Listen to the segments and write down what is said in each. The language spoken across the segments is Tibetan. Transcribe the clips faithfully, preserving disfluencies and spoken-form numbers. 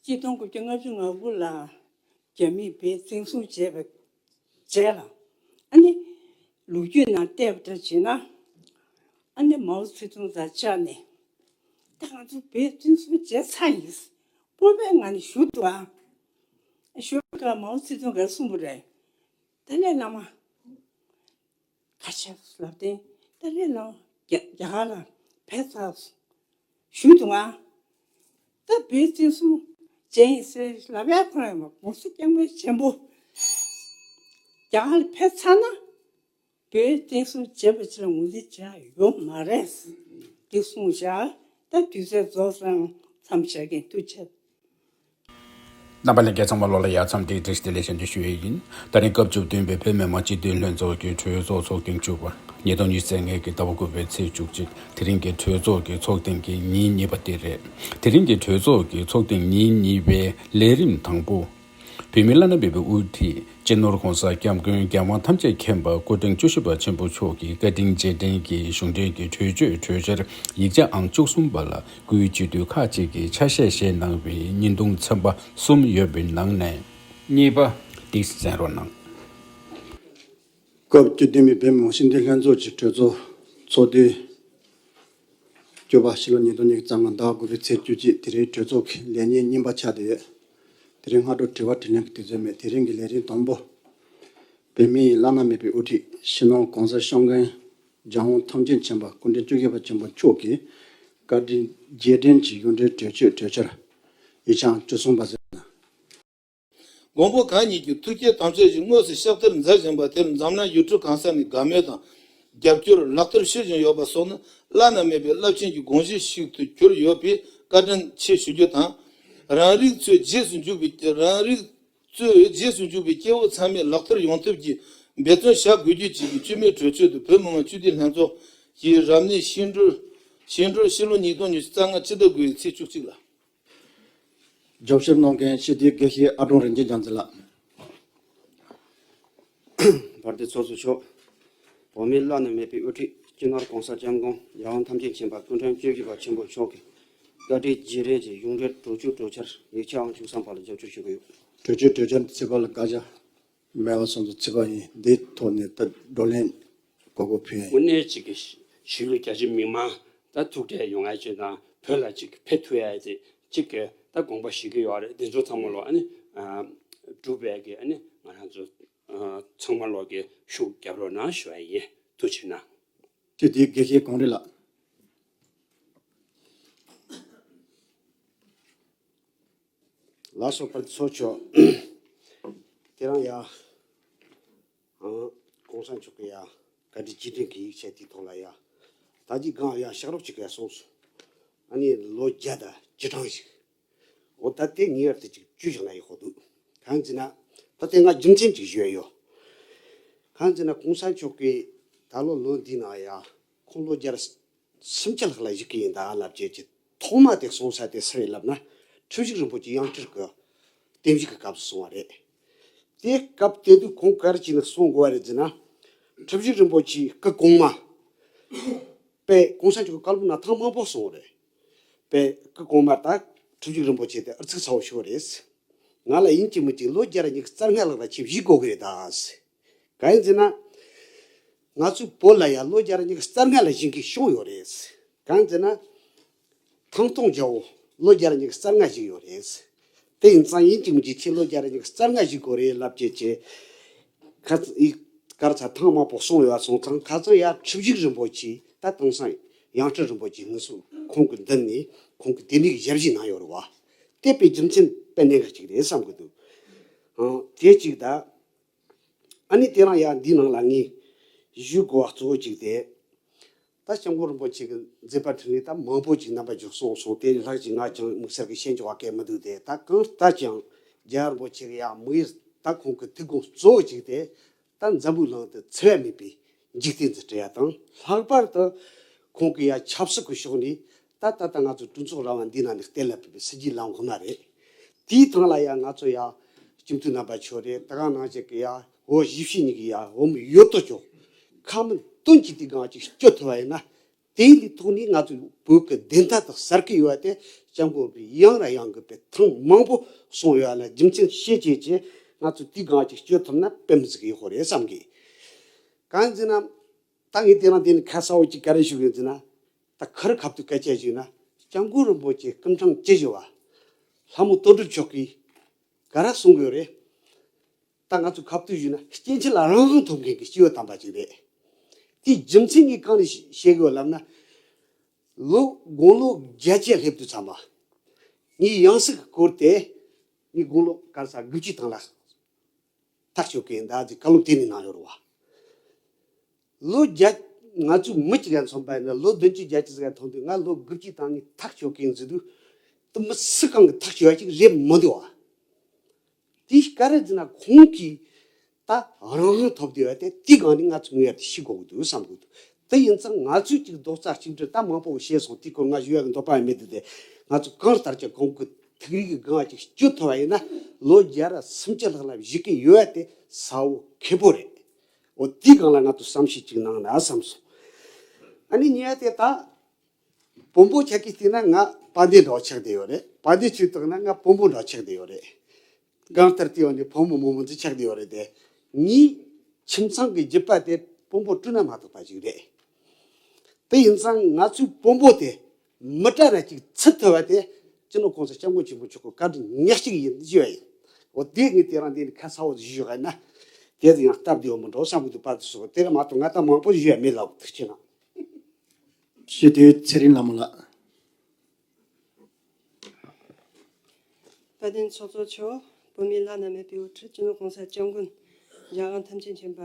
གཅིག་སྟོང་དགུ་བརྒྱ་ལྔ་བཅུ་ང་དགུ་ལ་རྒྱ་མིས་བོད་བཙན་བཟུང་བྱས་པའི་རྗེས་ལ། ཨ་ནི་ལོ་རྒྱུས་ནང་བལྟས་པ་འདྲ་བྱས་ན། ཨ་ནི་མའོ་ཙེ་ཏུང་དང་བཅར་ནས། ད་ང་ཚོ་བོད་བཙན་བཟུང་བྱས་ཚར་ཡིན། སྤོབས་པའི་ངང་ནས་བཞུགས་འདུག་ཨ། ཞོར་ཁ་མའོ་ཙེ་ཏུང་གིས་གསུངས་པ་རེད། ཏཱ་ལའི་བླ་མ། ཁ་ཤས་ལབ་སྟེ། ཏཱ་ལའི་བླ་མ་རྒྱ་རྒྱ་གར་ལ་བས་ཚར་ཞུས་འདུག་ཨ། ད་བོད་བཙན་བཟུང་བྱས་ཡིན་ཟེར་ལབ་ཡ་ཁོ་རང་ཡང་ངོ་ཚ་རྐྱང་པ་ཆེན་པོ། རྒྱ་གར་ལ་ཕེབས་ཚར་ན། བོད་བཙན་བཟུང་བྱས་པ་ཅིག་ལ་ངོས་འཛིན་བྱ་ཡ་ཡོད་མ་རེད། འདི་གསུངས་བཞག་ད་དུས་ཚོད་རྫོགས་སོང་། མཚམས་བཞག་གིན་ཐུགས་རྗེ་ཆེ། རྣམ་པ་ལྷན་རྒྱས་ཚང་མ་ལོ་ལ་ཡ་མཚམས་འདིའི་བཀྲ་ཤིས་བདེ་ལེགས་ཞལ་འདོན་ཞུ་ཡས་ཡིན། ད་རིང་སྐབས་བཅུ་བདུན་པའི་བོད་མི་མང་སྤྱི་འཐུས་ལྷན་ཚོགས་ཀྱི་གྲོས་ཚོགས་ཚོགས་ཐེངས་བཅུ་པ། ཉིས་སྟོང་ཉི་ཤུ་རྩ་ལྔའི་གི་ཟླ་བ་དགུ་པའི་ཚེས་བཅུ་གཅིག་དེ་རིང་གི་གྲོས་ཚོགས་ཀྱི་ཚོགས་ཐེངས་ཀྱི་ཉིན་གཉིས་པ་དེ་རེད། དེ་རིང་གི་གྲོས་ཚོགས་ཀྱི་ཚོགས་ཐེངས་ཉིན་གཉིས་པའི་ལས་རིམ་དང་པོ། བོད་མི་བླ་ན་མེད་པའི་དབུ་ཁྲིད་སྤྱི་ནོར་༧གོང་ས་༧སྐྱབས་མགོན་རྒྱལ་དབང་ཐམས་ཅད་མཁྱེན་པ་སྐུ་ཕྲེང་བཅུ་བཞི་པ་ཆེན་པོ་མཆོག་གིས་བཀའ་དྲིན་རྗེས་དྲན་གྱི་གཞུང་འབྲེལ་གྱི་གྲོས་ཆོད་གྲོས་འཆར་ཡིག་ཆ་ཨང་བཅུ་གསུམ་པ་ལ། སྐུའི་སྤྱི་འཐུས་ཁག་ཅིག་གིས་ཆ་ཤས་བཞེས་གནང་བའི་བརྙན་ཐུང་ཚན་པ་གསུམ་ཡོད་པའི་ནང་ནས་གཉིས་པ་འདི་གསན་རོགས་གནང་། སྐབས་བཅུ་བདུན་པའི་བོད་མི་མང་སྤྱི་འཐུས་ལྷན་ཚོགས་ཀྱི་གྲོས་ཚོགས་ཚོགས་དུས་བཅུ་པ། ཕྱི་ལོ་ཉིས་སྟོང་ཉི་ཤུ་རྩ་ལྔ་ཟླ་བ་དགུ་པའི་ཚེས་བཅུ་གཅིག་དེ་རིང་གྲོས་ཚོགས་ཀྱི་ལས་ཉིན་གཉིས་པ་ཆགས་བསྡད་ཡོད། དེ་རིང་སྔ་དྲོ་དྲི་བ་དྲིས་ལན་གྱི་དུས་ཚོད་མེད། དེ་རིང་གི་ལས་རིམ་དང་པོ། བོད་མིའི་བླ་ན་མེད་པའི་དབུ་ཁྲིད་སྤྱི་ནོར་༧གོང་ས་༧སྐྱབས་མགོན་རྒྱལ་དབང་ཐམས་ཅད་མཁྱེན་པ་སྐུ་ཕྲེང་བཅུ་བཞི་པ་ཆེན་པོ་མཆོག་གིས་བཀའ་དྲིན་རྗེས་དྲན་གྱི་གཞུང་འབྲེལ་གྲོས་ཆོད་གྲོས་འཆར་ཡིག་ཆ་ཨང་བཅུ་གསུམ་པ་ཟེར་ན། མགོན་པོ་གང་ཉིད་ཀྱི་ཐུགས་བསྐྱེད་དམ་བཅའ་བཞིན་དངོས་སུ་ཕྱག་བསྟར་མཛད་བཞིན་པ་དེར་འཛམ་གླིང་ཡུལ་གྲུ་གང་ས་ནས་དགའ་མོས་དང་རྒྱབ་སྐྱོར་ལག་བསྟར་ཞུ་བཞིན་ཡོད་པ་སོགས་ནི་བླ་ན་མེད་པའི་རླབས་ཆེན་གྱི་དགོངས་གཞི་ཞིག་ཏུ་གྱུར་ཡོད་པས་བཀའ་དྲིན་ཆེ་ཞུ་རྒྱུ་དང་། རང་རིགས་གཙོས་རྗེས་སུ་འཇུག་པའི་རང་རིགས་གཙོས་རྗེས་སུ་འཇུག་པའི་སྐྱེ་བོ་ཚང་མས་ལག་བསྟར་ཡོང་ཐབས་ཀྱི་འབད་བརྩོན་བྱ་དགོས་རྒྱུ་བཅས་ཀྱི་སྤྱི་མོས་གྲོས་ཆོད་དུ་བོད་མི་མང་སྤྱི་འཐུས་ལྷན་ཚོགས་ཀྱི་རབ་གནས་ཤིང་སྦྲུལ་ཤིང་སྦྲུལ་ཕྱི་ལོ་ཉིས་སྟོང་ཉི་ཤུ་རྩ་ལྔ་ཕྱི་ཟླ་དགུ་པའི་ཚེས་བཅུ་གཅིག་ལ། རྒྱབ་སྐྱོར་གནང་མཁན་སྤྱི་འཐུས་དགེ་བཤེས་ཨ་ཀྲོང་རིན་ཆེན་རྒྱལ་མཚན་ལགས། བར་དུ་ཚོགས་གཙོ་མཆོག་བོད་མིའི་བླ་ན་མེད་པའི་དབུ་ཁྲིད་སྤྱི་ནོར་༧གོང་ས་༧སྐྱབས་མགོན་རྒྱལ་དབང་ཐམས་ཅད་མཁྱེན་པ་སྐུ་ཕྲེང་བཅུ་བཞི་པ་ཆེན་པོ་མཆོག་གིས་བཀའ་དྲིན་རྗེས་དྲན་གྱི་གཞུང་འབྲེལ་གྲོས་ཆོད་གྲོས་འཆར་ཡིག་ཆ་ཨང་བཅུ་གསུམ་པ་ལ་རྒྱབ་སྐྱོར་ཞུ་གི་ཡོད། གྲོས་ཆོད་གྲོས་འཆར་ཚིག་པ་ལ་བཀའ་རྒྱ། མེད་པ་སོང་ཙང་ཚིག་པ་ཡིན། འདིའི་ཐོག་ནས་ད་བགྲོ་གླེང་གོ་སྐབས་ཕུལ་ཡ་ཡིན། དངོས་གནས་ཅིག་གི་གཞིས་ལུས་རྒྱ་ཆེ་མི་མང་ད་ཐུག་འཕྲད་ཡོང་ཡ་ཅིག་དང་བོད་ལ་ཅིག་ཕེབས་ཐུབ་ཡ་དེ་ཅིག་གི་ད་དགོངས་པ་བཞེས་ཀྱི་ཡོད་རེད། འདི་ཚོ་ཚང་མ་ལོ་ཨ་ནི་སྒྲུབ་པའི་གི་ཨ་ནི་ང་རང་ཚོ་ཚང་མ་ལོ་གི་ཤུགས་རྒྱབ་རོགས་གནང་ཞུ་ཡ་ཡིན། ཐུགས་རྗེ་གནང་། ཅི་དེ་དགེ་བཤེས་གངས་རི་ལགས། ལགས་སོ། བར་དུ་ཚོགས་མཆོག་དེ་རིང་ཡ། ཨང་། གོང་ས་མཆོག་གི་ཡ། བཀའ་དྲིན་རྗེས་དྲན་གྱི་ཡིག་ཆ་དེའི་ཐོག་ལ་ཡ། ད་ཅི་གང་ཡ་ཤག་རོགས་ཅིག་ག་སོང་སོང་། ཨ་ནི་ལོ་བརྒྱ་དང་བཅུ་གྲངས་ཤིག་འོ་ད་དེ་ངེས་པར་དུ་ཅིག་བཅུ་ཞིག་ན་ཡག་པོ་འདུག་གང་ཟེར་ན། ད་དེ་ང་རྒྱུ་མཚན་ཅིག་ཞུ་ཡ་ཡོད། གང་ཟེར་ན་གོང་ས་མཆོག་གིས་ད་ལོ་ལོ་འདི་ནང་ཡ། ཁོང་ལོ་བརྒྱ་སུམ་ཅུ་ལྷག་ལ་བཞུགས་ཀྱི་ཡིན་ད་ལབ་བྱས་ཀྱི་ཐོག་མ་དེ་གསུངས་ས་དེ་སུ་རེད་ལབ་ན། ཁྲི་བཞུགས་རིན་པོ་ཆེ་ཡང་སྤྲུལ་གྱི་བརྟན་བཞུགས་ཀྱི་སྐབས་སུ་གསུངས་པ་རེད། དེ་སྐབས་དེ་དུས་ཁོང་ག་རེ་བྱས་ནས་གསུང་དགོས་པ་རེད་ཟེར་ན། ཁྲི་བཞུགས་རིན་པོ་ཆེའི་སྐུ་གོང་མ་དཔེ་གོང་ས་མཆོག་གི་བཀའ་སློབ་ནང་ཐེངས་མང་པོ་གསུངས་པ་རེད། དཔེ་སྐུ་གོང་མ་དང་ཁྲི་བཞུགས་རིན་པོ་ཆེ་དེ་ཨ་ཙི་ཚ་བོ་ཞིག་རེད། ང་ལ་ཡིན་གཅིག་མིན་གཅིག་ལོ་བརྒྱ་ར་ཉི་ཤུ་རྩ་ལྔ་ལྷག་ལ་ཁྱེད་བཞུགས་དགོས་ཀྱི་རེད་ད། གང་ཡིན་ཟེར་ན། ང་ཚོའི་བོད་ལ་ཡང་ལོ་བརྒྱ་ར་ཉི་ཤུ་རྩ་ལྔ་ལ་བཞུགས་མཁན་བྱུང་ཡོད་རེད། གང་ཡིན་ཟེར་ན། ཐང་སྟོང་རྒྱལ་པོ་ལོ་བརྒྱ་ར་ཉི་ཤུ་རྩ་ལྔ་བཞུགས་ཡོད་རེད། དེ་ཡིན་ཙང་ཡིན་གཅིག་མིན་གཅིག་ཁྱེད་ལོ་བརྒྱ་ར་ཉི་ཤུ་རྩ་ལྔ་བཞུགས་དགོས་རེད་ལབ་བྱས་བྱས། ཁ་ཚ་ཡི་གར་ཚ་ཐེངས་མང་པོ་གསུངས་ཡོད་སོང་ཙང་ཁ་ཚང་ཡ་ཁྲི་བཞུགས་རིན་པོ་ཆེ་ད་དེང་སང་ཡང་སྤྲུལ་རིན་པོ་ཆེ་དངོས་སུ་ཁོང་གི་མདུན་ནས་ཁོང་གི་དེ་ནས་ཞབས་ཕྱི་གནང་ཡོད་རེད་བ། དེ་དཔེ་རྒྱུ་མཚན་དཔེ་གནད་འགག་ཅིག་རེད་བསམ་གི་འདུག་ཨང་། དེ་གཅིག་ད། ཨ་ནི་དེ་རིང་ཡང་འདི་ནང་ལ་ངས་ཞུ་དགོས་པ་གཙོ་བོ་གཅིག་དེ། ད་སྐྱབས་མགོན་རིན་པོ་ཆེ་གི་མཛད་པ་འཕྲིན་ལས་ད་མང་པོ་ཅིག་རྣམ་པ་ཚོས་གསུངས་སོང་། དེ་ལྷག་ཅིག་ང་ཅང་དམིགས་བསལ་གྱི་བཤད་འཇོག་པ་གལ་མི་འདུག་སྟེ། ད་གང་ལྟར་ཀྱང་རྒྱལ་བ་རིན་པོ་ཆེ་གི་ཡང་དམིགས་ཡུལ་ད་ཁོང་གི་ཐུགས་དགོངས་གཙོ་བོ་གཅིག་དེ། ད་འཛམ་བུའི་གླིང་དུ་འཚེ་བ་མེད་པའི་འཇིག་རྟེན་འདི་སྤྲད་ཡ་དང་། ལྷག་པར་དུ་ཁོང་གི་ཡ་ཆབ་སྲིད་ཀྱི་ཕྱོགས་ནས་ད་ད་ལྟ་ང་ཚོ་གྲོས་ཚོགས་ར་བ་འདི་ནང་ནས་གཏན་ལ་ཕབ་པའི་སྲིད་ཇུས་ལམ་ཁོ་ན་རེད། དེའི་སྟེང་ལ་ཡང་ང་ཚོ་ཡང་སྤྱི་འཐུས་རྣམ་པ་ཚོ་རེད། ད་ག་ནང་བཞིན་གྱི་ཡང་འོ་བཞི་བྱས་ཉིད་ཀྱི་ཡང་འོ་མི་ཡོད་དོ་ཅོག་ཁ་མི་དོན་གྱི་དེ་གང་ཅིག་སྐྱོ་ཐུབ་པ་ཡིན་ན། དེའི་ཐོག་ནས་ང་ཚོའི་བོད་ཀྱི་བདེན་མཐའ་དང་གསར་བརྗེ་ཡོད་པ་དེ་སྐྱབས་མགོན་རིན་ཡང་ར་ཡང་གི་པའི་ཐེངས་མང་པོ་གསུངས་ཡོད་ལ། རྒྱུ་མཚན་ཤེས་བྱས་ཀྱི་ང་ཚོ་དེའི་སྒང་ཅིག་སྐྱོད་ཐུབ་ན་དཔེ་མི་སྲིད་ཀྱི་ཡག་པོ་རེད་བསམ་གི། གང་ཡིན་ཟེར་ན། ད་ངས་དེ་རིང་དེ་ནས་ཁ་གསལ་པོ་ཅིག་ག་རེ་ཞུ་གི་ཡིན་ཟེར་ན། ད་ཁ་རི་ཁ་ཐུག་སྐད་ཆ་ཞུས་ན། སྐྱབས་མགོན་རིན་པོ་ཆེ་སྐུ་ཕྲེང་བཅུ་བཞི་པ། ལྷ་མོ་དོན་གྲུབ་མཆོག་གིས་ག་རེ་གསུང་གི་ཡོད་རེད། ད་ང་ཚོ་ཁ་ཐུག་ཞུས་ན་སྐྱེ་འཆི་ལ་རང་དབང་ཐོབ་མཁན་གྱི་སྐྱེས་བུ་དམ་པ་ཅིག་རེད། དེའི་རྒྱུ་མཚན་ངས་གང་ནས་བཤད་གི་ཡོད་ལབ་ན། ལོ་དགུང་ལོ་བརྒྱད་ཅུ་སླེབས་དུས་ཙམ་པ། ངའི་ཡང་སྲིད་ཀྱི་སྐོར་དེ། ངའི་དགུང་ལོ་ག་རེ་ཟ་དགུ་བཅུ་ཐམ་ལ་ཐག་གཅོད་ཀྱི་ཡིན་ད་ཟེར་བཀའ་སློབ་དེ་ནས་གནང་ཡོད་རེད་བ། ལོ་བརྒྱད། ང་ཚོའི་མི་གཅིག་ལ་མཚོན་པ་ཡིན་ན་ལོ་བདུན་ཅུ་བརྒྱད་ཅུ་ཟིག་ལ་ཐོན་དུས་ང་ལོ་དགུ་བཅུ་ཐམ་ངས་ཐག་གཅོད་ཀྱི་ཡིན་ཟེར་དུས། དེ་མི་སུ་གང་གིས་ཐག་གཅོད་ཡ་ཅིག་རེད་མི་འདུག་བ། དེ་ག་རེ་ཟེར་ན་ཁོང་གིས་ད་རང་དབང་ཐོབ་བསྡད་ཡོད་དེ་དེའི་སྒང་ནས་ང་ཚོ་ངོས་ཡ་དེ་ཤེས་དགོས་ཀྱི་འདུག་བསམ་གྱི་འདུག་དེ་ཡིན་ཙང་ང་ཚོས་ཅིག་རྡོག་རྩ་གཅིག་སྒྲིལ། ད་མང་པོ་བཤད་སོང་། དེའི་སྐོར་ང་ཞུ་ཡ་གི་འདོད་པ་ཡང་མེད་དེ། དེ་ང་ཚོ་གང་ལྟར་ཀྱང་གོང་གི་ཐུགས་རིག་གི་སྒང་ཅིག་སྐྱོད་ཐུབ་པ་ཡིན་ན་ལོ་བརྒྱ་ར་སུམ་ཅུ་ལྷག་ལ་བཞུགས་ཀྱི་ཡོད་དེ་གསལ་པོ་ཁེ་པོ་རེད། འོ་དེའི་སྒང་ལ་ང་ཚོ་བསམ་ཤེས་ཅིག་གནང་ན་བསམ་སོང་། ཨ་ནི་ཉེ་བ་དེ་ད། བོན་པོ་ཆ་གིས་བལྟས་ན་ང་དཔལ་ལྡན་འདྲ་བོ་ཆགས་བསྡད་ཡོད་རེད། དཔལ་ལྡན་ཆོས་བཏང་ན་ང་བོན་པོ་འདྲ་བོ་ཆགས་བསྡད་ཡོད་རེད། གང་ལྟར་བལྟས་ཡོང་ནས་བུ་མོ་མོ་མོ་འདི་ཆགས་བསྡད་ཡོད་རེད་དེ། ངའི་ཁྱིམ་ཚང་གི་རྒྱུད་པ་དེ་བོན་པོ་སྤྲུལ་ན་མ་གཏོགས་པ་ཞིག་རེད། དེ་ཡིན་ཙང་ང་ཚོའི་བོན་པོ་དེ་མི་གྲལ་ལ་ཅིག་ཚུད་ཐུབ་པ་དེ་སྤྱི་ནོར་གོང་ས་སྐྱབས་མགོན་ཆེན་པོ་མཆོག་གི་བཀའ་དྲིན་ཉག་གཅིག་ཡིན་ཞུ་བ་ཡིན། འོ་དེ་ངས་དེ་རིང་འདི་ནས་ཁ་གསལ་པོ་ཞུ་ཞུ་ག་ཡིན་ན། དེ་ཡང་སྟབས་བདེ་བོ་མི་འགྲོ་བསམ་གི་འདུག་པར་དུ་སོགས་དེ་ག་མ་གཏོགས་ང་ད་མང་པོ་ཞུ་ཡ་མེད་ལབ། ཐུགས་རྗེ་གནང་། ཞེས་དེ་ཚེ་རིང་ལྷ་མོ་ལགས། དཔལ་ལྡན་ཚོགས་གཙོ་མཆོག་བོད་མིའི་བླ་ན་མེད་པའི་དབུ་ཁྲིད་སྤྱི་ནོར་གོང་ས་སྐྱབས་མགོན་རྒྱལ་དབང་ཐམས་ཅད་མཁྱེན་པ་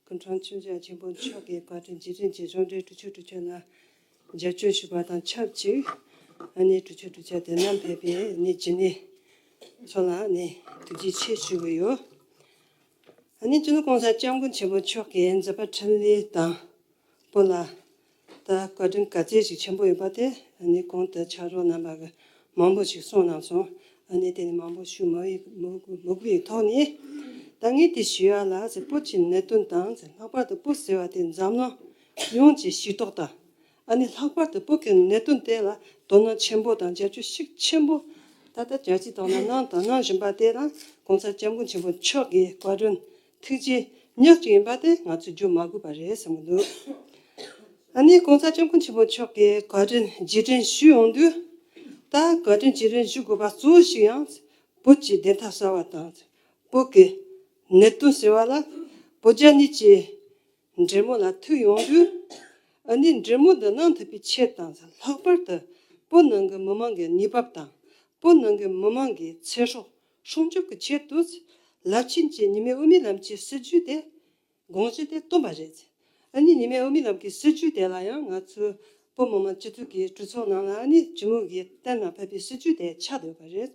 སྐུ་ཕྲེང་བཅུ་བཞི་པ་ཆེན་པོ་མཆོག་གི་བཀའ་དྲིན་རྗེས་དྲན་གྱི་གཞུང་འབྲེལ་གྲོས་ཆོད་གྲོས་ཆོད་ལ་རྒྱབ་སྐྱོར་ཞུས་པ་དང་ཆབས་ཅིག་ཨ་ནི་གྲོས་ཆོད་གྲོས་ཆོད་དེ་བསྣམས་ཕེབས་པའི་ཨ་ནི་རྒྱུན་ལས་ཚོ་ལ་ཨ་ནི་ཐུགས་རྗེ་ཆེ་ཞུ་གི་ཡོད། ཨ་ནི་སྤྱི་ནོར་གོང་ས་སྐྱབས་མགོན་ཆེན་པོ་མཆོག་གིས་མཛད་པ་འཕྲིན་ལས་དང་པོ་ལ་ད་བཀའ་དྲིན་ག་ཚད་ཞིག་ཆེན་པོ་ཡོད་པ་དེ་ཨ་ནི་གོང་དུ་ཕྱག་རོགས་རྣམ་པ་གིས་མང་པོ་ཞིག་གསུངས་གནང་སོང་། ཨ་ནི་དེ་ནི་མང་པོ་ཞུ་མ་ཡི་མི་མི་དགོས་པའི་ཐོག་ནས། ད་ངས་དེ་ཞུ་ཡ་ལ་ཟེར། བོད་ཀྱི་གནད་དོན་དང་ཟེར། ལྷག་པར་དུ་བོད་ཟེར་བ་དེ་འཛམ་གླིང་ཡོངས་ཀྱི་ཤེས་རྟོགས་དང་། ཨ་ནི་ལྷག་པར་དུ་བོད་ཀྱི་གནད་དོན་དེ་ལ་དོ་སྣང་ཆེན་པོ་དང་རྒྱབ་སྐྱོར་ཤུགས་ཆེན་པོ་ད་ལྟ་རྒྱ་ཆེ་དང་ལ་གནང་དང་གནང་བཞིན་པ་དེ་ལ་གོང་ས་སྐྱབས་མགོན་ཆེན་པོ་མཆོག་གི་བཀའ་དྲིན་ཐུགས་རྗེ་ཉག་གཅིག་ཡིན་པ་དེ་ང་ཚོས་བརྗོད་མ་དགོས་པ་རེད་བསམ་གྱི་འདུག་ཨ་ནི་གོང་ས་སྐྱབས་མགོན་ཆེན་པོ་མཆོག་གི་བཀའ་དྲིན་རྗེས་དྲན་ཞུ་ཡོང་དུས། ད་བཀའ་དྲིན་རྗེས་དྲན་ཞུ་དགོས་པ་གཙོ་བོ་ཞིག་ཡང་བོད་ཀྱི་བདེན་མཐའ་གསལ་བ་དང་། བོད་ཀྱི་གནད་དོན་ཟེར་བ་ལ་བོད་རྒྱ་གཉིས་ཀྱི་འབྲེལ་མོལ་ལ་ཐུག་ཡོང་དུས། ཨ་ནི་འབྲེལ་མོལ་འདི་གནང་ཐུབ་པའི་ཆེད་དང་། ལྷག་པར་དུ་བོད་ནང་གི་མི་མང་གི་གནས་བབ་དང་། བོད་ནང་གི་མི་མང་གི་ཚེ་སྲོག་སྲུང་སྐྱོབ་ཀྱི་ཆེད་དུ། རླབས་ཆེན་གྱི་ཉི་མའི་དབུ་མའི་ལམ་གྱི་སྲིད་བྱུས་དེ་དགོངས་གཞི་དེ་བཏོན་པ་རེད། ཨ་ནི་ཉི་མའི་དབུ་མའི་ལམ་གྱི་སྲིད་བྱུས་དེ་ལ་ཡང་ང་ཚོའི་བོད་མི་མང་སྤྱི་འཐུས་ཀྱི་གྲོས་ཚོགས་ནང་ལ་ཨ་ནི་ཇུས་མོལ་གྱིས་གཏན་ལ་ཕབ་པའི་སྲིད་བྱུས་དེ་ཆགས་བསྡད་པ་རེད།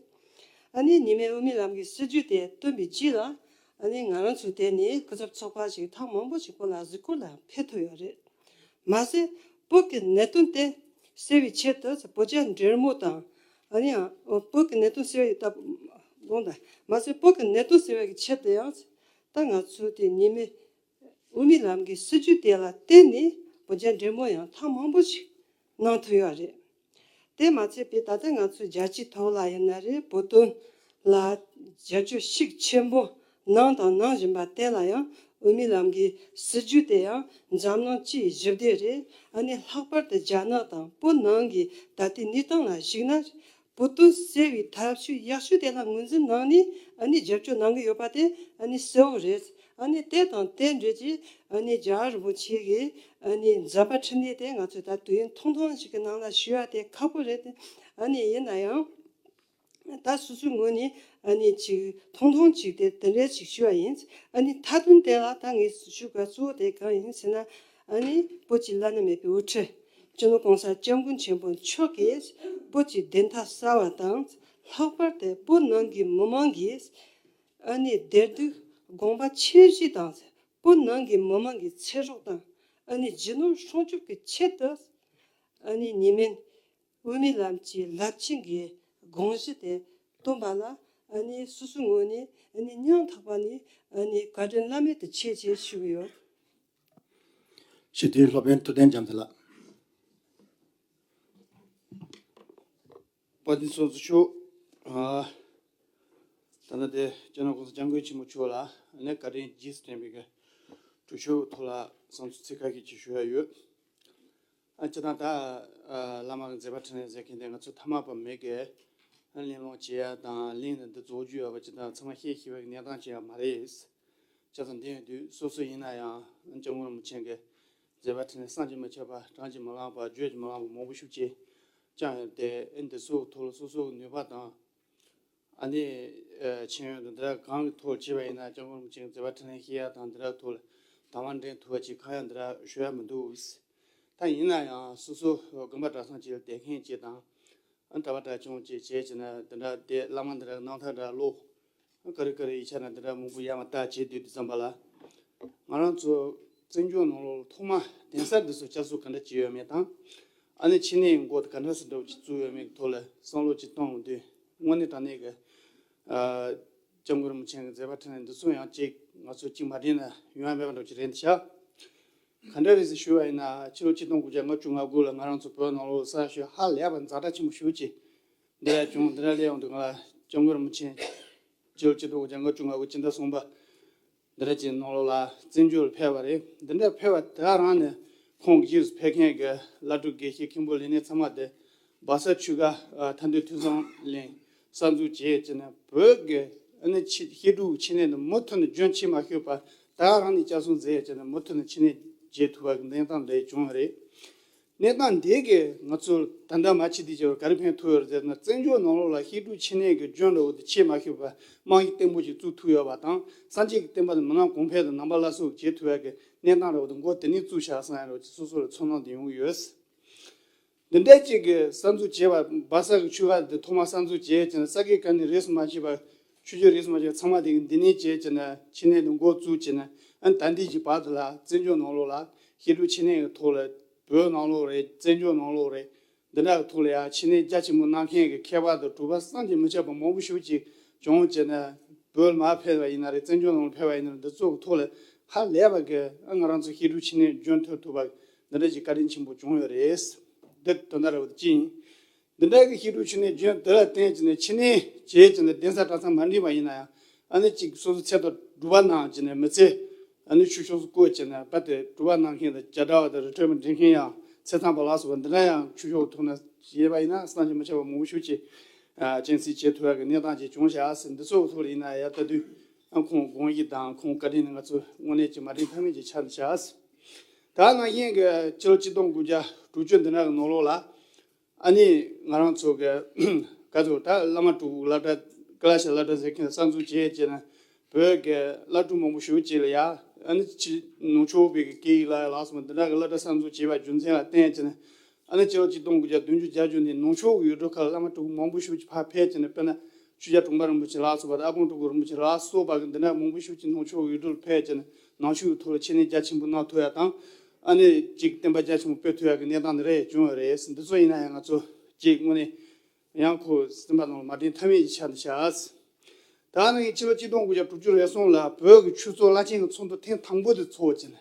ཨ་ནི་ཉི་མའི་དབུ་མའི་ལམ་གྱི་སྲིད་བྱུས་དེ་བཏོན་པའི་རྗེས་ལ། ཨ་ནི་ང་རང་ཚོ་དེ་ནས་སྐུ་ཚབ་ཚོགས་པ་ཞིག་ཐེངས་མང་པོ་ཞིག་བོད་ལ་གཟིགས་སྐོར་ལ་ཕེབས་ཐུབ་ཡོད་རེད། མ་ཟད་བོད་ཀྱི་གནད་དོན་དེ་སེལ་བའི་ཆེད་དུ་བོད་རྒྱ་འབྲེལ་མོལ་དང་། ཨ་ནི་ཡང་བོད་ཀྱི་གནད་དོན་སེལ་བའི་ད་དགོངས་དག་མ་ཟད་བོད་ཀྱི་གནད་དོན་སེལ་བའི་ཆེད་དུ་ཡང་ད་ང་ཚོ་དེ་ཉི་མའི་དབུ་མའི་ལམ་གྱི་སྲིད་བྱུས་དེ་ལ་བརྟེན་ནས་བོད་རྒྱ་འབྲེལ་མོལ་ཡང་ཐེངས་མང་པོ་ཞིག་གནང་ཐུབ་ཡོད་རེད། དེ་མ་ཚད་པའི་ད་ལྟ་ང་ཚོའི་རྒྱལ་སྤྱིའི་ཐོག་ལ་ཡིན་ན་རེད། བོད་དོན་ལ་རྒྱབ་སྐྱོར་ཤུགས་ཆེན་པོ་གནང་དང་གནང་བཞིན་པ་དེ་ལ་ཡང་དབུ་མའི་ལམ་གྱི་སྲིད་བྱུས་དེ་ཡང་འཛམ་གླིང་སྤྱིའི་ཞི་བདེ་རེད། ཨ་ནི་ལྷག་པར་དུ་རྒྱ་ནག་དང་བོད་ནང་གི་ད་ལྟའི་གནས་སྟངས་ལ་གཞིགས་ན། བོད་དོན་སེལ་བའི་ཐབས་ཇུས་ཡག་ཤོས་དེ་ལ་ངོས་འཛིན་གནང་ནས་ཨ་ནི་རྒྱབ་སྐྱོར་གནང་གི་ཡོད་པ་དེ་ཨ་ནི་གསལ་བོ་རེད། ཨ་ནི་དེ་དང་དེ་འབྲེལ་གྱི་ཨ་ནི་རྒྱལ་བ་རིན་པོ་ཆེ་གི་ཨ་ནི་མཛད་པ་འཕྲིན་ལས་དེ་ང་ཚོས་ད་དུས་ཡུན་ཐུང་ཐུང་ཞིག་གི་ནང་ལ་ཞུ་ཡ་དེ་ཁག་པོ་རེད། ཨ་ནི་ཡིན་ན་ཡང་ད་སོ་སོའི་ངོས་ནས་ཨ་ནི་ཅིག་ཐུང་ཐུང་ཅིག་དེ་དེ་འདྲ་ཞིག་ཞུ་བ་ཡིན། ཨ་ནི་མཐའ་དོན་དེ་ལ་ད་ངས་ཞུ་དགོས་གཙོ་བོ་དེ་གང་ཡིན་ཟེར་ན། ཨ་ནི་བོད་ཀྱི་བླ་ན་མེད་པའི་དབུ་ཁྲིད་སྤྱི་ནོར་གོང་ས་སྐྱབས་མགོན་ཆེན་པོ་མཆོག་གིས་བོད་ཀྱི་བདེན་མཐའ་གསལ་བ་དང་། ལྷག་པར་དུ་བོད་ནང་གི་མི་མང་གིས་ཨ་ནི་བདེ་སྡུག་དགོངས་པ་ཆེ་བཞེས་དང་། བོད་ནང་གི་མི་མང་གི་ཚེ་སྲོག་དང་ཨ་ནི་རྒྱུ་ནོར་སྲུང་སྐྱོབ་ཀྱི་ཆེད་དུ་ཨ་ནི་ཉི་མའི་དབུ་མའི་ལམ་གྱི་རླབས་ཆེན་གྱི་དགོངས་གཞི་དེ་བཏོན་པ་ལ་ཨ་ནི་སོ་སོའི་ངོས་ནས་ཨ་ནི་སྙིང་ཐག་པ་ནས་ཨ་ནི་བཀའ་དྲིན་བླ་མེད་དུ་ཆེ་ཞེས་ཞུ་གི་ཡོད། ཞུ་དོན་སློབ་དཔོན་ཐུབ་བསྟན་རྒྱ་མཚོ་ལགས། བཀའ་དྲིན་སོགས་སུ་ཞུ། ཨ། ད་ལྟ་དེ་སྤྱི་ནོར་༸གོང་ས་༸སྐྱབས་མགོན་ཆེན་པོ་མཆོག་ལ་ནས་བཀའ་དྲིན་རྗེས་སུ་དྲན་པའི་གི་གྲོས་ཆོད་ཐོག་ལ་བསམ་ཚུལ་ཚིག་ཁ་ཤས་ཅིག་ཞུ་ཡ་ཡོད། ཨ། སྤྱིར་བཏང་ད་ཨ་བླ་མ་གི་མཛད་པ་འཕྲིན་ལས་ཟེར་མཁན་དེ་ང་ཚོ་ཐ་མལ་པ་མི་གི་གླེང་སློང་བྱེད་ཡ་དང་གླེང་ནས་འདི་རྫོགས་རྒྱུ་ཡོད་པ་ཅིག་དང་ཚང་མ་ཤེས་ཤེས་པའི་གནས་སྟངས་ཅིག་ཡང་མ་རེད། བྱས་ཙང་འདི་ཡིན་དུས་སོ་སོ་ཡིན་ན་ཡང་སྐྱབས་མགོན་རིན་པོ་ཆེ་གི་མཛད་པ་འཕྲིན་ལས་བསམ་གྱིས་མི་ཁྱབ་པ་བགྲང་གིས་མི་ལང་བ་བརྗོད་ཀྱིས་མི་ལང་བ་མང་པོ་ཞིག་ཅིག་བསྐྱངས་ཡོད་དེ། ཨེ་འདི་ཚོའི་ཐོག་ལ་སོ་སོའི་ནུས་པ་དང་། ཨ་ནི་ཨ་མཁྱེན་ཡོན་དང་འདི་འདྲ་གང་གི་ཐོག་བྱས་པ་ཡིན་ན་སྐྱབས་མགོན་རིན་པོ་ཆེའི་མཛད་པ་འཕྲིན་ལས་ཤེས་ཡ་དང་འདི་འདྲ་ཐོག་ལ་དང་བ་འདྲེན་ཐུབ་པ་ཅིག་གང་ཡང་འདི་འདྲ་ཞུ་ཡ་མི་འདུག་ད་ཡིན་ན་ཡང་སོ་སོ་དགོན་པ་གྲྭ་ཚང་ཅིག་ལ་བསྡད་མཁན་ཅིག་དང་། ཨ་གྲྭ་པ་གྲྭ་ཆུང་ཅིག་བྱས་ཅེ་ན་འདི་འདྲ་དེ་བླ་མ་འདི་འདྲ་རྣམ་ཐར་འདྲ་ཀློག་ཨ་ཀ་རི་ཀ་རི་ཡིག་ཆ་ན་འདི་འདྲ་མང་པོ་ཡར་མར་བལྟ་བྱས་སྡོད་དུས་ཙམ་པ་ལ། ང་རང་ཚོ་བཙན་བྱོལ་ནང་ལོགས་ལ་ཐོག་མ་གདན་ས་འདི་ཚོ་བསྐྱར་གསོ་ག་འདྲ་བྱས་ཡོད་མེད་དང་། ཨ་ནི་ཕྱི་ནས་འགོ་ག་འདྲ་སེ་འདྲ་བོ་ཅིག་བཙུགས་ཡོད་མེད་ཀྱི་ཐོག་ལ་བསམ་བློ་ཅིག་གཏོང་དུས་དངོས་གནས་དྲང་གནས་ཀྱི་ཨ་སྐྱབས་མགོན་རིན་པོ་ཆེ་གི་མཛད་པ་འཕྲིན་ལས་འདི་ཚོ་ཡང་ཅིག་ང་ཚོ་ཅིག་མ་དྲན་ན་ཡོང་ཡ་མེད་པ་འདྲ་བོ་ཅིག་རེད་འདི་ཤག་ག་འདྲ་རེད་ཟེར་ཞུས་པ་ཡིན་ན་ཕྱི་ལོ་ཆིག་སྟོང་དགུ་བརྒྱ་ལྔ་བཅུ་ང་དགུ་ལ་ང་རང་ཚོ་བོད་ནང་ལོགས་ས་ཞོད་ཧ་ལས་པ་ཛ་དྲག་ཆེན་པོ་ཞེ་པོ་ཅིག་འདི་ལ་བྱུང་། འདི་ལ་སླེབས་ཡོང་དུས་ང་ལ་སྐྱབས་མགོན་རིན་པོ་ཆེ་ཕྱི་ལོ་ཆིག་སྟོང་དགུ་བརྒྱ་ལྔ་བཅུ་ང་དགུ་སྤྱི་ཟླ་གསུམ་པ་འདི་འདྲ་ཅིག་ནང་ལོགས་ལ་བཙན་བྱོལ་ཕེབས་པ་རེད། འདི་འདྲ་ཕེབས་པ་དེ་རང་ནས་ཁོང་གི་རྗེས་སུ་ཕེབས་མཁན་གྱི་བླ་སྤྲུལ་དགེ་བཤེས་མཁན་པོ་ལས་སྣེ་ཚང་མ་དེ་སྦག་ས་ཆུ་ཁ་ཨ་མཐའ་འདུལ་ཐོས་བསམ་གླིང་གསར་འཛུགས་བྱས་ཅེ་ན་བོད་ཀྱི་ཨ་ནི་ཆེ་བཤད་སྒྲུབ་ཆེ་གནས་འདི་མུ་མཐུད་ནས་རྒྱུན་ཆད་མ་ཤོར་བར་ད་རང་ནས་བསྐྱར་གསོ་མཛད་ཅེ་ན་མུ་མཐུད་ནས་ཆེ་གནས་རྒྱས་ཐུབ་པ་གི་གནས་སྟངས་འདྲ་བྱུང་བ་རེད། གནས་སྟངས་འདི་གིས་ང་ཚོར་ད་ལྟ་མ་ཕྱི་དེ་བྱས་པར་ག་རེ་ཕན་ཐོགས་ཡོད་རེད་ཟེར་ན། བཙན་བྱོལ་ནང་ལོགས་ལ་བཤད་སྒྲུབ་ཆེ་གནས་ཀྱི་རྒྱུན་འདྲ་བོ་དེ་ཆད་མ་ཤོར་བར་རྨང་གཞི་བརྟན་པོ་ཞིག་བཙུགས་ཐུབ་ཡོད་པ་དང་། སངས་རྒྱས་ཀྱི་བསྟན་པ་དེ་མི་ལང་གོང་འཕེལ་དང་རྣམ་པ་སླར་གསོ་བྱེད་ཐུབ་ཡག་གི་གནས་སྟངས་འདྲ་བོ་དེ་འགོ་དེ་ནས་བཙུགས་བཞག་བསམ་ཡག་འདྲ་བོ་ཅིག་སོ་སོ་ལ་ཚོར་སྣང་དེ་ཡོང་གི་ཡོད། འདི་འདྲ་ཅིག་གི་གསར་འཛུགས་བྱས་པ་སྦག་ས་གི་ཆུ་ཁ་དེ་ཐོག་མ་གསར་འཛུགས་བྱས་ཅེ་ན་ས་དགེ་བཀའ་རྙིང་རིས་སུ་མ་ཆད་པ་ཆོས་བརྒྱུད་རིས་སུ་མ་ཆད་པ་ཚང་མ་དེ་གི་འདི་ནས་བྱས་ཅེ་ན་ཆེ་གནས་དེ་འགོ་བཙུགས་ཅེ་ན། ཨ་ནི་ད་ལྟའི་གི་བར་དུ་ལ་བཙན་བྱོལ་ནང་ལོགས་ལ་བཤད་སྒྲུབ་ཆེ་གནས་ཀྱི་ཐོག་ལ་བོད་ནང་ལོགས་རེད། བཙན་བྱོལ་ནང་ལོགས་རེད། འདི་འདྲ་གི་ཐོག་ལ་ཡང་ཆེ་གནས་རྒྱ་ཆེན་པོ་གནང་མཁན་གྱི་མཁས་པ་དང་གྲུབ་པ་བསམ་གྱིས་མི་ཁྱབ་པ་མང་པོ་ཞིག་ཅིག་བྱུང་བྱས་ནས་བོད་ལ་མར་ཕེབས་པ་ཡིན་ན་རེད། བཙན་བྱོལ་ནང་ལ་ཕེབས་པ་ཡིན་ན་རེད། འདི་ཚོ་གི་ཐོག་ལ་ཧ་ལས་པ་གི་ཨ་ང་རང་ཚོ་བཤད་སྒྲུབ་ཆེ་གནས་རྒྱུན་མཐུད་ཐུབ་པ་འདི་འདྲ་ཅིག་བཀའ་དྲིན་ཆེན་པོ་བྱུང་ཡོད་རེད། འདི་དོན་དག་རེད་བ། དེ་ཅི་ཡིན། འདི་འདྲ་གི་བཤད་སྒྲུབ་ཆེ་གནས་རྒྱུན་འདི་ལ་བརྟེན་བྱས་ནས་ཆེ་གནས་བྱས་བྱས་ནས་གདན་ས་གྲྭ་ཚང་མ་འགྲིག་པ་ཡིན་ན་ཡང་། ཨ་ནི་གཅིག་སོ་སོ་ཚེ་ཐོག་སྒྲུབ་པ་གནང་བྱས་ནས་མི་ཚེ་ཨ་ནི་ཆོས་ཕྱོགས་སུ་བཀོད་བྱས་ནས་པ་དེ་སྒྲུབ་པ་གནང་མཁན་དང་བྱ་གྲྭ་བ་དང་རི་ཁྲོད་མི་འབྲི་མཁན་ཡང་ཚེ་ཚང་པ་ལ་སོགས་པ་འདི་འདྲ་ཡང་ཆོས་ཕྱོགས་ཐོག་ནས་བྱས་པ་ཡིན་ན་བསམ་གྱིས་མི་ཁྱབ་པ་མང་པོ་ཞིག་ཅིག་ཨ་སྤྱན་གཟིགས་བྱེད་ཐུབ་ཡག་གི་གནས་སྟངས་ཅིག་བྱུང་བཞག་ཟེར། འདི་ཚོ་ཐོག་ལ་ཡིན་ན་ཡང་ད་དུས་ཨ་ཁོང་དགོངས་གཞི་དང་ཁོང་བཀའ་དྲིན་ནི་ང་ཚོ་དངོས་གནས་ཀྱི་མ་དྲན་ཐབས་མེད་ཅིག་ཆགས་འདུག་བཞག་ཟེར། ད་ནང་བཞིན་གྱི་ཕྱི་ལོ་ཆིག་སྟོང་དགུ་བརྒྱ་དྲུག་ཅུ་འདི་འདྲ་གི་ནང་ལོགས་ལ། ཨ་ནི་ང་རང་ཚོ་གི་ག་ཚོད་ད་བླ་མ་སྤྲུལ་སྐུ་སློབ་གྲྭ་ཀ་ལ་ཤ་སློབ་གྲྭ་ཟེར་མཁན་གསར་འཛུགས་བྱས་བྱས་ན་བོད་ཀྱི་བླ་སྤྲུལ་མང་པོ་ཞིག་བྱས་ལ་ཡ། ཨ་ནི་ཕྱི་ནུབ་ཕྱོགས་པའི་གི་སྐད་ཡིག་ལ་ཡ་ལགས་སོ་འདི་འདྲ་གི་སློབ་གྲྭ་གསར་འཛུགས་བྱས་པ་རྒྱུ་མཚན་ལ་བརྟེན་བྱས་ན། ཨ་ནི་ཕྱི་ལོ་ཆིག་སྟོང་དགུ་བརྒྱ་བདུན་ཅུ་གྱ་བརྒྱད་ནས་ནུབ་ཕྱོགས་ཀྱི་ཡུལ་གྲུ་ཁག་ལ་བླ་མ་སྤྲུལ་སྐུ་མང་པོ་ཞིག་ཕར་ཕེབས་བྱས་ན། དཔེར་ན་ཆོས་རྒྱལ་གྲོང་པ་རིན་པོ་ཆེ་ལ་སོགས་པ་དང་ཨ་དཀོན་སྤྲུལ་སྐུ་རིན་པོ་ཆེ་ལ་སོགས་པ་གི་འདི་འདྲ་མང་པོ་ཞིག་ཅིག་ནུབ་ཕྱོགས་ཀྱི་ཡུལ་གྲུ་ལ་ཕེབས་བྱས་ན་ནང་ཆོས་ཀྱི་ཐོག་ལ་ཆེ་གནས་རྒྱ་ཆེན་པོ་གནང་ཐུབ་ཡ་དང་། ཨ་ནི་གཅིག་བསྟན་པ་རྒྱ་ཆེན་པོ་སྤེལ་ཐུབ་ཡག་གི་གནས་སྟངས་འདི་རེད་བྱུང་བ་རེད། འདི་ཚོ་ཡིན་ན་ཡང་ང་ཚོ་གཅིག་དངོས་གནས་ཡང་ཁོ་སེམས་པ་ནང་ལ་མ་དྲན་ཐབས་མེད་ཅིག་ཆགས་འདུག་བཞག། ད་ནི་ཕྱི་ལོ་ཆིག་སྟོང་དགུ་བརྒྱ་དྲུག་ཅུ་རེ་གསུམ་ལ་བོད་ཀྱི་ཆོས་ཚོགས་བླ་ཆེན་གྱི་ཚོགས་འདུ་ཐེངས་དང་པོ་དེ་ཚོགས་བྱས་ནས།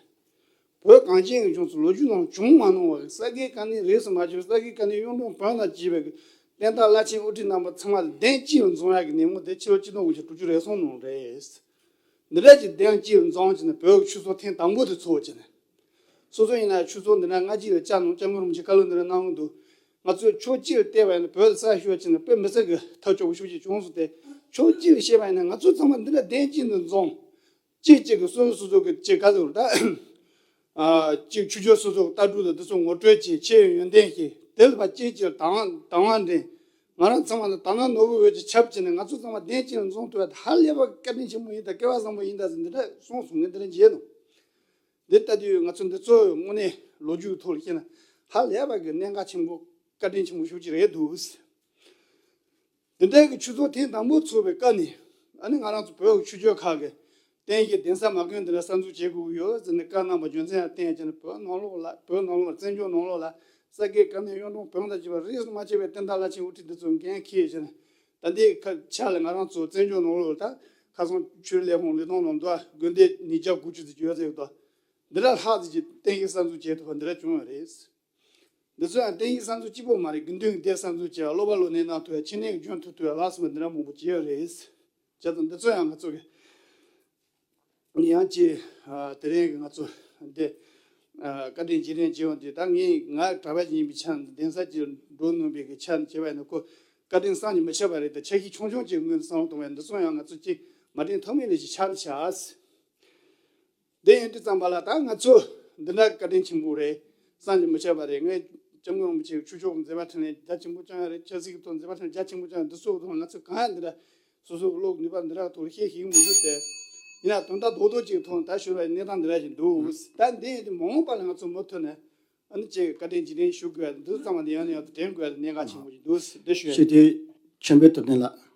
བོད་གངས་ཅན་གྱི་ལྗོངས་སུ་ལོ་རྒྱུས་ནང་བྱུང་མ་མྱོང་བ་གི་ས་དགེ་བཀའ་རྙིང་རིས་སུ་མ་ཆད་པའི་ས་དགེ་བཀའ་རྙིང་གཡུང་དྲུང་བོན་དང་བཅས་པའི་གི་བསྟན་བདག་བླ་ཆེན་དབུ་ཁྲིད་རྣམ་པ་ཚང་མ་ལ་གདན་གཅིག་ལ་འཛོམས་ཡག་གི་ཉིན་མོ་དེ་ཕྱི་ལོ་ཆིག་སྟོང་དགུ་བརྒྱ་དྲུག་ཅུ་རེ་གསུམ་ནང་རེད། འདི་འདྲ་གྱི་གདན་གཅིག་ལ་འཛོམས་བྱས་ནས་བོད་ཀྱི་ཆོས་ཚོགས་ཐེངས་དང་པོ་དེ་ཚོགས་བྱས་ནས། སོ་སོ་ཡིན་ན་ཆོས་ཚོགས་འདི་འདྲ་སྔ་རྗེས་ལ་བཅར་ནས་སྐྱབས་མགོན་རིན་པོ་ཆེ་བཀའ་སློབ་འདི་འདྲ་གནང་གི་འདུག་ང་ཚོས་ཕྱོགས་གཅིག་ལ་བལྟས་པ་ཡིན་ན་བོད་ལ་ས་ཤོར་བྱས་ནས་དཔེ་མི་སྲིད་གི་ཐབས་སྐྱོ་པོ་ཤུགས་ཆེ་བྱུང་སོང་སྟེ། ཕྱོགས་གཅིག་ལ་བཤད་པ་ཡིན་ན་ང་ཚོ་ཚང་མ་འདི་འདྲ་གདན་གཅིག་ཏུ་འཛོམས། གཅིག་གཅིག་གི་སོ་སོ་སོ་སོ་གི་གཅིག་ག་ཚོད་ད། ཨ་གཅིག་ཆོས་ཕྱོགས་སོ་སོ་གི་ལྟ་གྲུབ་དང་འདི་ཚོ་ངོ་སྤྲོད་བྱས། ཆེས་ཡོན་ཏན་བྱས། དེ་ལ་ཕར་གཅིག་གཅིག་ལ་དང་དང་བ་འདྲེན། ང་རང་ཚང་མ་ལ་དག་སྣང་ནོར་བུའི་འོད་ཀྱིས་ཁྱབ་བྱས་ནས་ང་ཚོ་ཚང་མ་གདན་གཅིག་ལ་འཛོམས་ཐུབ་པ་དེ་ཧ་ལས་པ་བཀའ་དྲིན་ཆེན་པོ་ཡིན་དང་སྐལ་བ་བཟང་པོ་ཡིན་ད་ཟེར་འདི་འདྲ་གསུངས་སོང་། ངས་འདི་འདྲ་མཇལ་འདུག་འདི་ལྟ་དུས་ང་ཚོ་འདི་ཚོ་དངོས་གནས་ལོ་རྒྱུས་ཀྱི་ཐོག་ལ་བཤད་ན་ཧ་ལས་པ་གི་གནད་འགག་ཆེན་པོ་བཀའ་དྲིན་ཆེན་པོ་ཤུགས་ཆེ་རེད་འདུག་འདི་འདྲའི་གི་ཆོས་ཚོགས་ཐེངས་དང་པོ་ཚོགས་པའི་སྐབས་ནས་ཨ་ནི་ང་རང་ཚོ་བོད་ཀྱི་ཆོས་བརྒྱུད་ཁག་གི་རྟེན་གཞི་གདན་ས་མ་དགོན་འདི་འདྲ་གསར་འཛུགས་བྱེད་དགོས་ཀྱི་ཡོད་ཟེར་ནས་བཀའ་གནང་བ་རྒྱུ་མཚན་ལ་བརྟེན་བྱས་ནས་བོད་ནང་ལོགས་ལ་བོད་ནང་ལོགས་བཙན་བྱོལ་ནང་ལོགས་ལ་ས་དགེ་བཀའ་རྙིང་གཡུང་དྲུང་བོན་དང་བཅས་པ་རིས་སུ་མ་ཆད་པའི་བསྟན་བདག་བླ་ཆེན་དབུ་ཁྲིད་འདི་ཚོ་འགན་འཁྱེར་བྱས་ནས་ད་ལྟའི་ཁ་ཆ་ལ་ང་རང་ཚོ་བཙན་བྱོལ་ནང་ལོགས་ལ་ད་ཁ་སང་ཆོས་རིག་ལས་ཁུངས་ལས་དོན་ནང་དུ་དགོན་སྡེ་ཉིས་བརྒྱ་དགུ་བཅུ་ཙམ་ཡོད་ཟེར་གི་འདུག་འདི་འདྲ་ལྷག་ཙམ་ཅིག་རྟེན་གཞི་གསར་འཛུགས་བྱེད་ཐུབ་པ་འདི་འདྲ་བྱུང་བ་རེད། འདི་ཚོ་ཡང་བསྟན་ཡིག་གསར་འཛུགས་གཅིག་པོ་མ་རེད། དགེ་འདུན་གྱི་སྡེ་གསར་འཛུགས་བྱས། སློབ་པ་སློབ་གཉེར་གནང་ཐུབ་པའི། འཆད་ཉན་གྱི་སྦྱོང་ཐུབ་ཐུབ་པའི། ལ་སོགས་པ་འདི་འདྲ་མང་པོ་བྱས་ཡོད་རེད། བྱས་ཙང་འདི་ཚོ་ཡང་ང་ཚོ་གི་ཡང་ཅིག་ཨ་དེ་རིང་གི་ང་ཚོ་འདི་ཨ་བཀའ་དྲིན་རྗེས་དྲན་བྱེད་ཡོང་དུས། ད་ངས་ང་གྲྭ་པ་ཅིག་ཡིན་པའི་ཆ་ནས། གདན་ས་ཅིག་འགྲོ་མྱོང་བའི་གི་ཆ་ནས་བྱས་པ་ཡིན་ན། ཁོ་བཀའ་དྲིན་བསམ་གྱིས་མི་ཁྱབ་པ་རེད། ད་ཆ་ཤས་ཆུང་ཆུང་ཅིག་ངོས་ནས་བསམ་བློ་གཏོང་བ་ཡིན་ན། འདི་ཚོ་ཡང་ང་ཚོ་ཅིག་མ་དྲན་ཐོག་མེད་ནས་ཅིག་ཆགས་ནས་ཆགས། དེ་ཡིན་དུས་ཙམ་པ་ལ། ད་ང་ཚོ་འདི་འདྲ་བཀའ་དྲིན་ཆེན་པོ་རེད། བསམ་གྱིས་མི་ཁྱབ་པ་རེད། ངས་སྐྱབས་མགོན་རིན་པོ་ཆེ་ཆོས་ཕྱོགས་ཀྱི་མཛད་པ་འཕྲིན་ལས་རྒྱ་ཆེན་པོ་བསྐྱངས་ཡོད་རེད། ཆབ་སྲིད་ཀྱི་ཐོག་མཛད་པ་འཕྲིན་ལས་རྒྱ་ཆེན་པོ་བསྐྱངས་ཡོད། འདི་ཚོའི་ཐོག་ང་ཚོས་གང་ཡང་འདི་འདྲ་སོ་སོའི་བློ་ནུས་པ་འདི་འདྲ་ཐོག་ལ་བཤད་ཤེས་ཀྱི་མི་འདུག་སྟེ། ཡིན་ན་དོན་དག་རྡོག་རྡོག་ཅིག་ཐོག་ད་ཞུ་བའི་གནས་སྟངས་འདི་འདྲ་ཞིག་འདུག། ད་འདི་ཡིན་དུས་མ་འོངས་པ་ལ་ང་ཚོ་མུ་མཐུད་ནས་ཨ་ནི་ཅིག་བཀའ་དྲིན་རྗེས་དྲན་ཞུ་དགོས་ཡ། འདི་ཚང་མ་འདི་ཡང་ནས་ཡང་དུ་དྲན་དགོས་ཡ་གནད་འགག་ཆེན་པོ་ཞིག་འདུག། འདི་ཞུ་ཡ་ཡིན། སྤྱི་འཐུས་ཆོས་འཕེལ་ཐུབ་བསྟན་ལགས།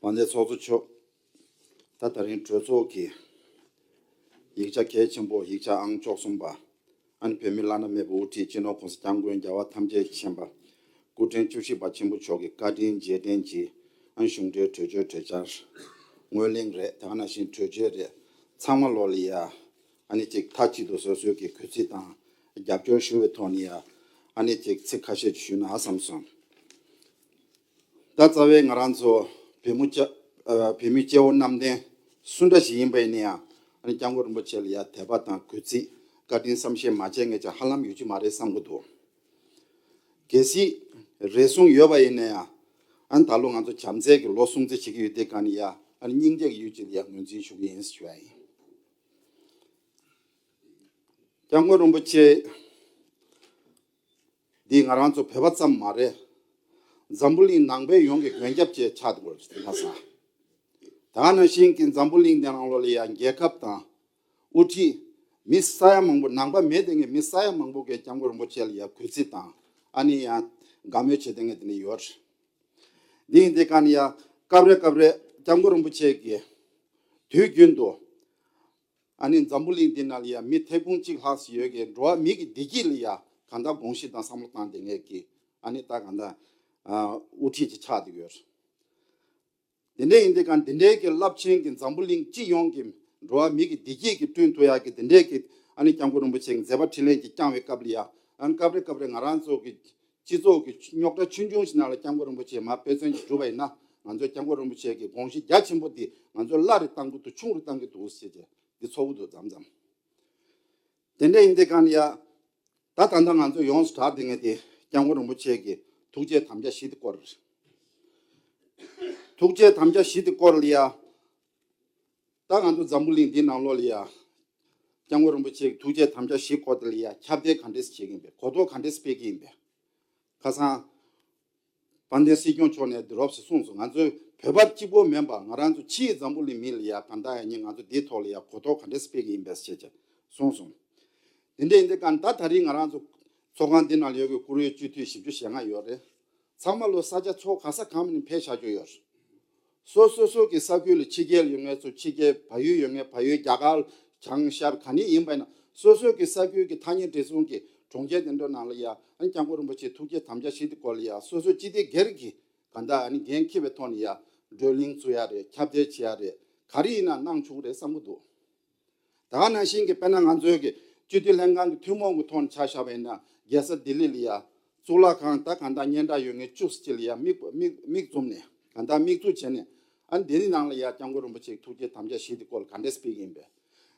དཔལ་ལྡན་ཚོགས་གཙོ་མཆོག། ད་ད་རིང་གྲོས་ཚོགས་ཀྱི་ཡིག་ཆ་གལ་ཆེན་པོ། ཡིག་ཆ་ཨང་བཅུ་གསུམ་པ། ཨ་ནི་བོད་མི་བླ་ན་མེད་པའི་དབུ་ཁྲིད་སྤྱི་ནོར་༸གོང་ས་༸སྐྱབས་མགོན་རྒྱལ་བ་ཐམས་ཅད་མཁྱེན་པ་སྐུ་ཕྲེང་བཅུ་བཞི་པ་ཆེན་པོ་མཆོག་གི་བཀའ་དྲིན་རྗེས་དྲན་གྱི་ཨ་ནི་གཞུང་འབྲེལ་གྲོས་ཆོད་གྲོས་འཆར་ངོས་ལེན་རེད། དེ་ག་ནང་བཞིན་གྲོས་ཆོད་རེད། ཚང་མ་ལོག་ལ་ཡ་ཨ་ནི་ཅིག་མཐའ་གཅིག་ཏུ་སོ་སོའི་གི་གུས་བརྩི་དང་རྒྱབ་སྐྱོར་ཞུ་བའི་ཐོག་ནས་ཡ་ཨ་ནི་ཅིག་ཚིག་ཁ་ཤས་ཅིག་ཞུས་ན་བསམ་སོང་། ད་རྩ་བའི་ང་རང་ཚོ་བོད་མི་སྐྱ- ཨ་བོད་མི་སྐྱེ་བོ་གནམ་བསྟན་སུ་འདྲ་ཞིག་ཡིན་པ་ཡིན་ན་ཡང་། ཨ་ནི་སྐྱབས་མགོན་རིན་པོ་ཆེ་ལ་ཡ་དད་པ་དང་གུས་བརྩི། བཀའ་དྲིན་བསམ་ཤེས་མ་བྱས་མཁན་ཅིག་ཧ་ལམ་ཡོད་ཀྱི་མ་རེད་བསམ་གྱི་འདུག། གལ་སྲིད་རེ་ཟུང་ཡོད་པ་ཡིན་ན་ཡང་། ཨ་ནི་ད་ལོ་ང་ཚོ་བྱམས་བརྩེ་གི་ལོ་སྲུང་བརྩི་བྱེད་ཀྱི་ཡོད་དུས་ག་ནས་ཡ། ཨ་ནི་སྙིང་རྗེ་གི་ཡུལ་ཅིག་ལ་ཡ་ངོས་འཛིན་ཞུ་གི་ཡིན་ཞུ་བ་ཡིན། སྐྱབས་མགོན་རིན་པོ་ཆེ་འདི་ང་རང་ཚོ་བོད་པ་ཙམ་མ་རེད། འཛམ་བུ་གླིང་ནང་པའི་ཡོངས་ཀྱི་མགོན་སྐྱབས་ཅིག་ཆགས་འདུག་པ་དེ་ལ་ས། ད་ག་ནང་བཞིན་གྱི་འཛམ་བུ་གླིང་འདི་ནང་ལོགས་ལ་ཡ་རྒྱལ་ཁབ་དང་དབུ་ཁྲིད་མི་ས་ཡ་མང་པོ། ནང་པ་མེད་དེ་ངས་མི་ས་ཡ་མང་པོ་གིས་སྐྱབས་མགོན་རིན་པོ་ཆེ་ལ་ཡ་གུས་བརྩི་དང་ཨ་ནི་ཡང་དགའ་མོས་བྱེད་དེ་ངས་དེ་ནས་ཡོད། འདི་ཡིན་དུས་ག་ནས་ཡ་སྐབས་རེ་སྐབས་རེ་སྐྱབས་མགོན་རིན་པོ་ཆེ་གིས་དུས་རྒྱུན་དུ་ཨ་ནི་འཛམ་བུ་གླིང་འདི་ནང་ལ་ཡ་མི་ཐེར་འབུམ་གཅིག་ལྷག་ཙམ་ཡོད་ཀྱི་འགྲོ་བ་མི་གི་བདེ་སྐྱིད་ལ་ཡ་གང་ལྟར་དགོངས་གཞི་དང་བསམ་བློ་བཏང་སྟེ་ངས་ཀྱི་ཨ་ནི་ད་གང་ལྟར་ཨ་དབུ་ཁྲིད་ཅིག་ཆགས་བསྡད་ཡོད། དེ་འདྲ་ཡིན་དུས་ག་འདི་འདྲའི་གི་རླབས་ཆེན་གྱི་འཛམ་བུ་གླིང་སྤྱི་ཡོངས་ཀྱི་འགྲོ་བ་མི་གི་བདེ་སྐྱིད་ཀྱི་བསྐྲུན་ཐུབ་ཡག་གི་དེ་འདྲའི་གི་ཨ་ནི་སྐྱབས་མགོན་རིན་པོ་ཆེ་གི་མཛད་པ་འཕྲིན་ལས་ཀྱི་བསྐྱངས་པའི་སྐབས་ལ་ཡ། ཨ་ནི་སྐབས་རེ་སྐབས་རེ་ང་རང་ཚོ་གི་སྤྱི་ཚོགས་ཀྱི་རྙོག་དྲ་ཆུང་ཆུང་ཞིག་ནང་ལ་སྐྱབས་མགོན་རིན་པོ་ཆེ་མར་དཔེ་མཚོན་གྱིས་གྲུབ་པ་ཡིན་ན། ང་ཚོས་སྐྱབས་མགོན་རིན་པོ་ཆེ་གི་དགོངས་གཞི་རྒྱ་ཆེན་པོ་འདི་ང་ཚོས་སླར་རེ་གཏང་གི་འདུག། ཆུང་རུ་གཏང་གི་འདུག་ཟེར་བྱས་འདི་ཚོར་གྱི་འདུག་མཚམས་མཚམས། དེ་འདྲ་ཡིན་དུས་ག་ནས་ཡ། ད་ད་ལྟ་ང་ཚོ་ཡོངས་སུ་གྲགས་བསྡད་མཁན་དེ་སྐྱབས་མགོན་རིན་པོ་ཆེ་གི་ཐུགས་བསྐྱེད་དམ་བཅའ་བཞི་དེ་སྐོར་རེད། ཐུགས་བསྐྱེད་དམ་བཅའ་བཞི་དེ་སྐོར་ལ་ཡ། ད་ང་ཚོ་འཛམ་བུ་གླིང་འདི་ནང་ལོགས་ལ་ཡ། སྐྱབས་མགོན་རིན་པོ་ཆེ་གི་ཐུགས་བསྐྱེད་དམ་བཅའ་བཞི་སྐོར་དེ་ལ་ཡ་ཁྱབ་གདལ་ག་འདྲས་བྱེད་ཀྱི་ཡིན་པས། གོ་རྟོགས་ག་འདྲས་སྤེལ་གྱི་ཡིན་པས། ཁ་སང་། དཔལ་ལྡན་སྲིད་སྐྱོང་མཆོག་ནས་འདི་རོབ་ཙམ་གསུངས་སོང་། ང་ཚོའི་བོད་པ་གཅིག་པོ་མིན་པ་ང་རང་ཚོ་ཕྱིའི་འཛམ་བུ་གླིང་མི་ལ་ཡ་གང་ལྟར་ཡང་ནི་ང་ཚོ་འདིའི་ཐོག་ལ་ཡ་གོ་རྟོགས་ག་འདྲས་སྤེལ་གྱི་ཡིན་པས་ཞེས་ཀྱང་གསུངས་སོང་། དེ་འདྲ་ཡིན་དུས་ག་ད་ད་རིང་ང་རང་ཚོ་ཚོགས་ཁང་འདི་ནང་ལ་ཡོད་པའི་བཀུར་འོས་སྤྱི་འཐུས་བཞི་བཅུ་ཞེ་ལྔ་ཡོད་རེད། ཚང་མ་ལོ་ས་ཆ་ཕྱོགས་ག་ས་གང་ནས་ཕེབས་བཞག་རྒྱུ་ཡོད་རེད། སོ་སོ་སོ་གི་ས་ཁུལ་ལ་ཕྱི་རྒྱལ་ཡོད་མཁན་ཚོ་ཕྱི་རྒྱལ། བལ་ཡུལ་ཡོད་མཁན་བལ་ཡུལ། རྒྱ་གར་བྱང་ཤར་ག་ནས་ཡིན་པ་ཡིན་ན། སོ་སོ་གི་ས་ཁུལ་གྱི་ཐག་ཉེ་བྲེལ་ཟུང་གི་གྲོང་ཁྱེར་དེ་འདྲ་ནང་ལ་ཡ། ཨ་ནི་སྐྱབས་མགོན་རིན་པོ་ཆེའི་ཐུགས་བསྐྱེད་དམ་བཅའ་བཞི་དེ་སྐོར་ལ་ཡ། སོ་སོ་སྤྱི་བདེ་སྒེར་གྱི་གང་ལྟར་ཨ་ནི་འགན་འཁྱེར་བའི་ཐོག་ནས་ཡ། བགྲོ་གླེང་བཙུགས་ཡ་རེད། ཁྱབ་གདལ་བྱེད་ཡ་རེད། ག་རེ་ཡིན་ན་གནང་ཆོག་གི་རེད་བསམ་གྱི་འདུག། ད་ག་ནང་བཞིན་གྱི་དཔེར་ན་ང་ཚོའི་གི་སྤྱི་འཐུས་ལྷན་ཁང་གི་ཐུན་མོང་གི་ཐོག་ནས་ཆ་བཞག་པ་ཡིན་ན། རྒྱལ་ས་ལྡི་ལི་ལ་ཡ་གཙུག་ལག་ཁང་ད་གང་ལྟར་སྙན་གྲགས་ཡོད་མཁན་བཅུ་ཙམ་ཅིག་ལ་ཡ་དམིགས་དམིགས་དམིགས་འཛོམས་ནས། གང་ལྟར་དམིགས་འཛུགས་བྱས་ནས། ཨ་ནི་དེ་རིང་ནང་ལ་ཡ་སྐྱབས་མགོན་རིན་པོ་ཆེའི་ཐུགས་བསྐྱེད་དམ་བཅའ་བཞི་དེ་སྐོར་ལ་ག་འདྲས་སྤེལ་གྱི་ཡིན་པས།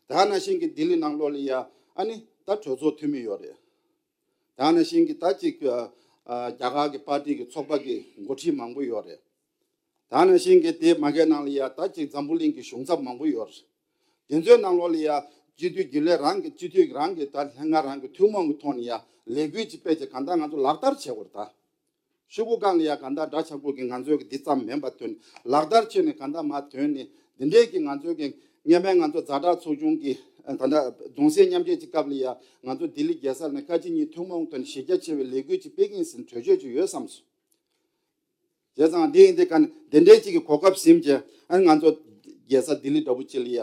ད་ག་ནང་བཞིན་གྱི་ལྡི་ལི་ནང་ལོགས་ལ་ཡ་ཨ་ནི་ད་གྲོས་ཚོགས་འཐུས་མི་ཡོད་རེད། ད་ག་ནང་བཞིན་གྱི་ད་ཅིག་ཨ་རྒྱ་གར་གྱི་པར་ཏི་གི་ཚོགས་པ་གི་འགོ་ཁྲིད་མང་པོ་ཡོད་རེད། ད་ག་ནང་བཞིན་གྱི་དེ་མ་གི་ནང་ལ་ཡ་ད་ཅིག་འཛམ་བུ་གླིང་གི་གཞུང་ཚབ་མང་པོ་ཡོད་རེད། དེ་ཚོའི་ནང་ལོགས་ལ་ཡ་སྤྱི་འཐུས་རྒྱུན་ལས་རང་གི་སྤྱི་འཐུས་རང་གི་ད་ལྷན་ཁང་རང་གི་ཐུན་མོང་གི་ཐོག་ནས་ཡ་ལས་འགུལ་ཅིག་སྤེལ་བྱས་གང་ལྟར་ང་ཚོ་ལག་བསྟར་བྱེད་དགོས་རེད་ད། ཤོག་གུ་སྒང་ལ་ཡ་གང་ལྟར་འདྲ་ཆགས་པོ་གི་ང་ཚོའི་གི་འདི་ཙམ་མིན་པ་ཐོན། ལག་བསྟར་བྱས་ནས་གང་ལྟར་མར་ཐོན་ནས། འདི་འདྲའི་གི་ང་ཚོའི་གི་སྔོན་མའི་ང་ཚོ་ཛ་དྲག་ཚོགས་ཆུང་གི་ཨ་གང་ལྟར་གདུང་སེམས་མཉམ་སྐྱེད་ཀྱི་སྐབས་ལ་ཡ་ང་ཚོ་ལྡི་ལི་རྒྱལ་ས་ནས་བཀའ་སྤྱི་གཉིས་ཐུན་མོང་ཐོག་ནས་གཞི་རྒྱ་ཆེ་བའི་ལས་འགུལ་ཅིག་སྤེལ་གྱི་ཡིན་ཟེར་གྲོས་ཆོད་ཅིག་ཡོད་བསམ་སོང་། བྱས་ཙང་འདི་ཡིན་དུས་ག་ནས་འདི་འདྲའི་ཅིག་གི་གོ་སྐབས་ཟིན་བྱས། ཨ་ནི་ང་ཚོ་རྒྱལ་ས་ལྡི་ལི་འདྲ་པོ་ཅིག་ལ་ཡ་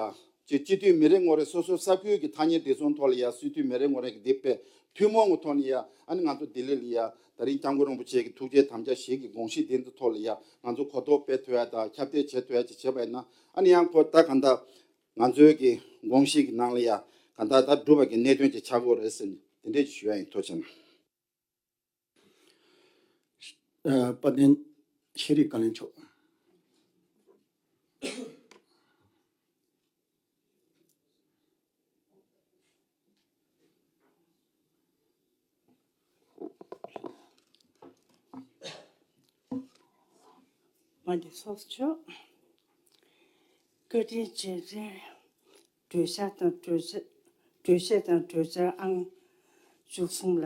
ཅིག་སྤྱི་འཐུས་མི་རེ་ངོ་རེ་སོ་སོའི་ས་ཁུལ་གྱི་ཐག་ཉེ་བྲེལ་ཟུང་ཐོག་ལ་ཡ་སྤྱི་འཐུས་མི་རེ་ངོ་རེ་གི་འདི་དཔེ་ཐུན་མོང་གི་ཐོག་ནས་ཡ། ཨ་ནི་ང་ཚོ་ལྡི་ལི་ལ་ཡ་ད་རིང་སྐྱབས་མགོན་རིན་པོ་ཆེ་གི་ཐུགས་རྗེ་དམ་བཅའ་བཞི་གི་དགོངས་གཞི་འདི་ཚོ་ཐོག་ལ་ཡ་ང་ཚོ་གོ་རྟོགས་སྤེལ་ཐུབ་ཡ་དང་ཁྱབ་གདལ་བྱེད་ཐུབ་ཡ་ཅིག་བྱས་པ་ཡིན་ན། ཨ་ནི་ཡང་ཁོ་ད་གང་ལྟར་ང་ཚོའི་གི་དགོངས་གཞི་གི་ནང་ལ་ཡ་ གང་ལྟར་ད་སྒྲུབ་པ་གི་གནད་དོན་ཅིག་ཆགས་ཀྱི་ཡོད་རེད་ཟེར་ནས་དེ་འདྲས་ཅིག་ཞུ་ཡ་ཡིན། ཐུགས་རྗེ་གནང་། ཨ། དཔལ་ལྡན་ཤེས་རིག་བཀའ་བློན་མཆོག་མ་འདི་ཚོགས་ཆོག་བཀའ་དྲིན་རྗེས་དྲན་གྲོས་འཆར་དང་། གྲོས་འཆར། གྲོས་ཆོད་དང་གྲོས་འཆར་ཨང་བཅུ་གསུམ་ལ།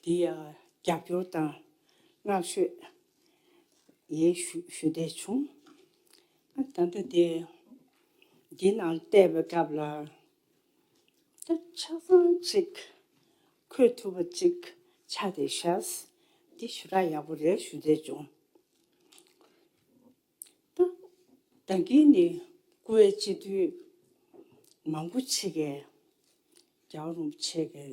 འདི་ཡང་རྒྱབ་སྐྱོར་དང་བསྔགས་བརྗོད་ཡེ་ཞུ་ཞུ་བདེ་བྱུང་། ཨ། ད་ལྟ་དེ་འདི་ནང་བལྟས་པའི་སྐབས་ལ། ད་ཆ་ཚང་ཅིག་འཁོད་ཐུབ་པ་ཅིག་ཆགས་བསྡད་ཤག་འདི་ཞེ་དྲག་ཡག་པོ་རེད་ཞུ་བདེ་བྱུང་། ད་ད་གིན་ནས་བཀུར་འོས་སྤྱི་འཐུས་མང་པོ་ཅིག་གིས་རྒྱལ་བ་རིན་པོ་ཆེ་གི་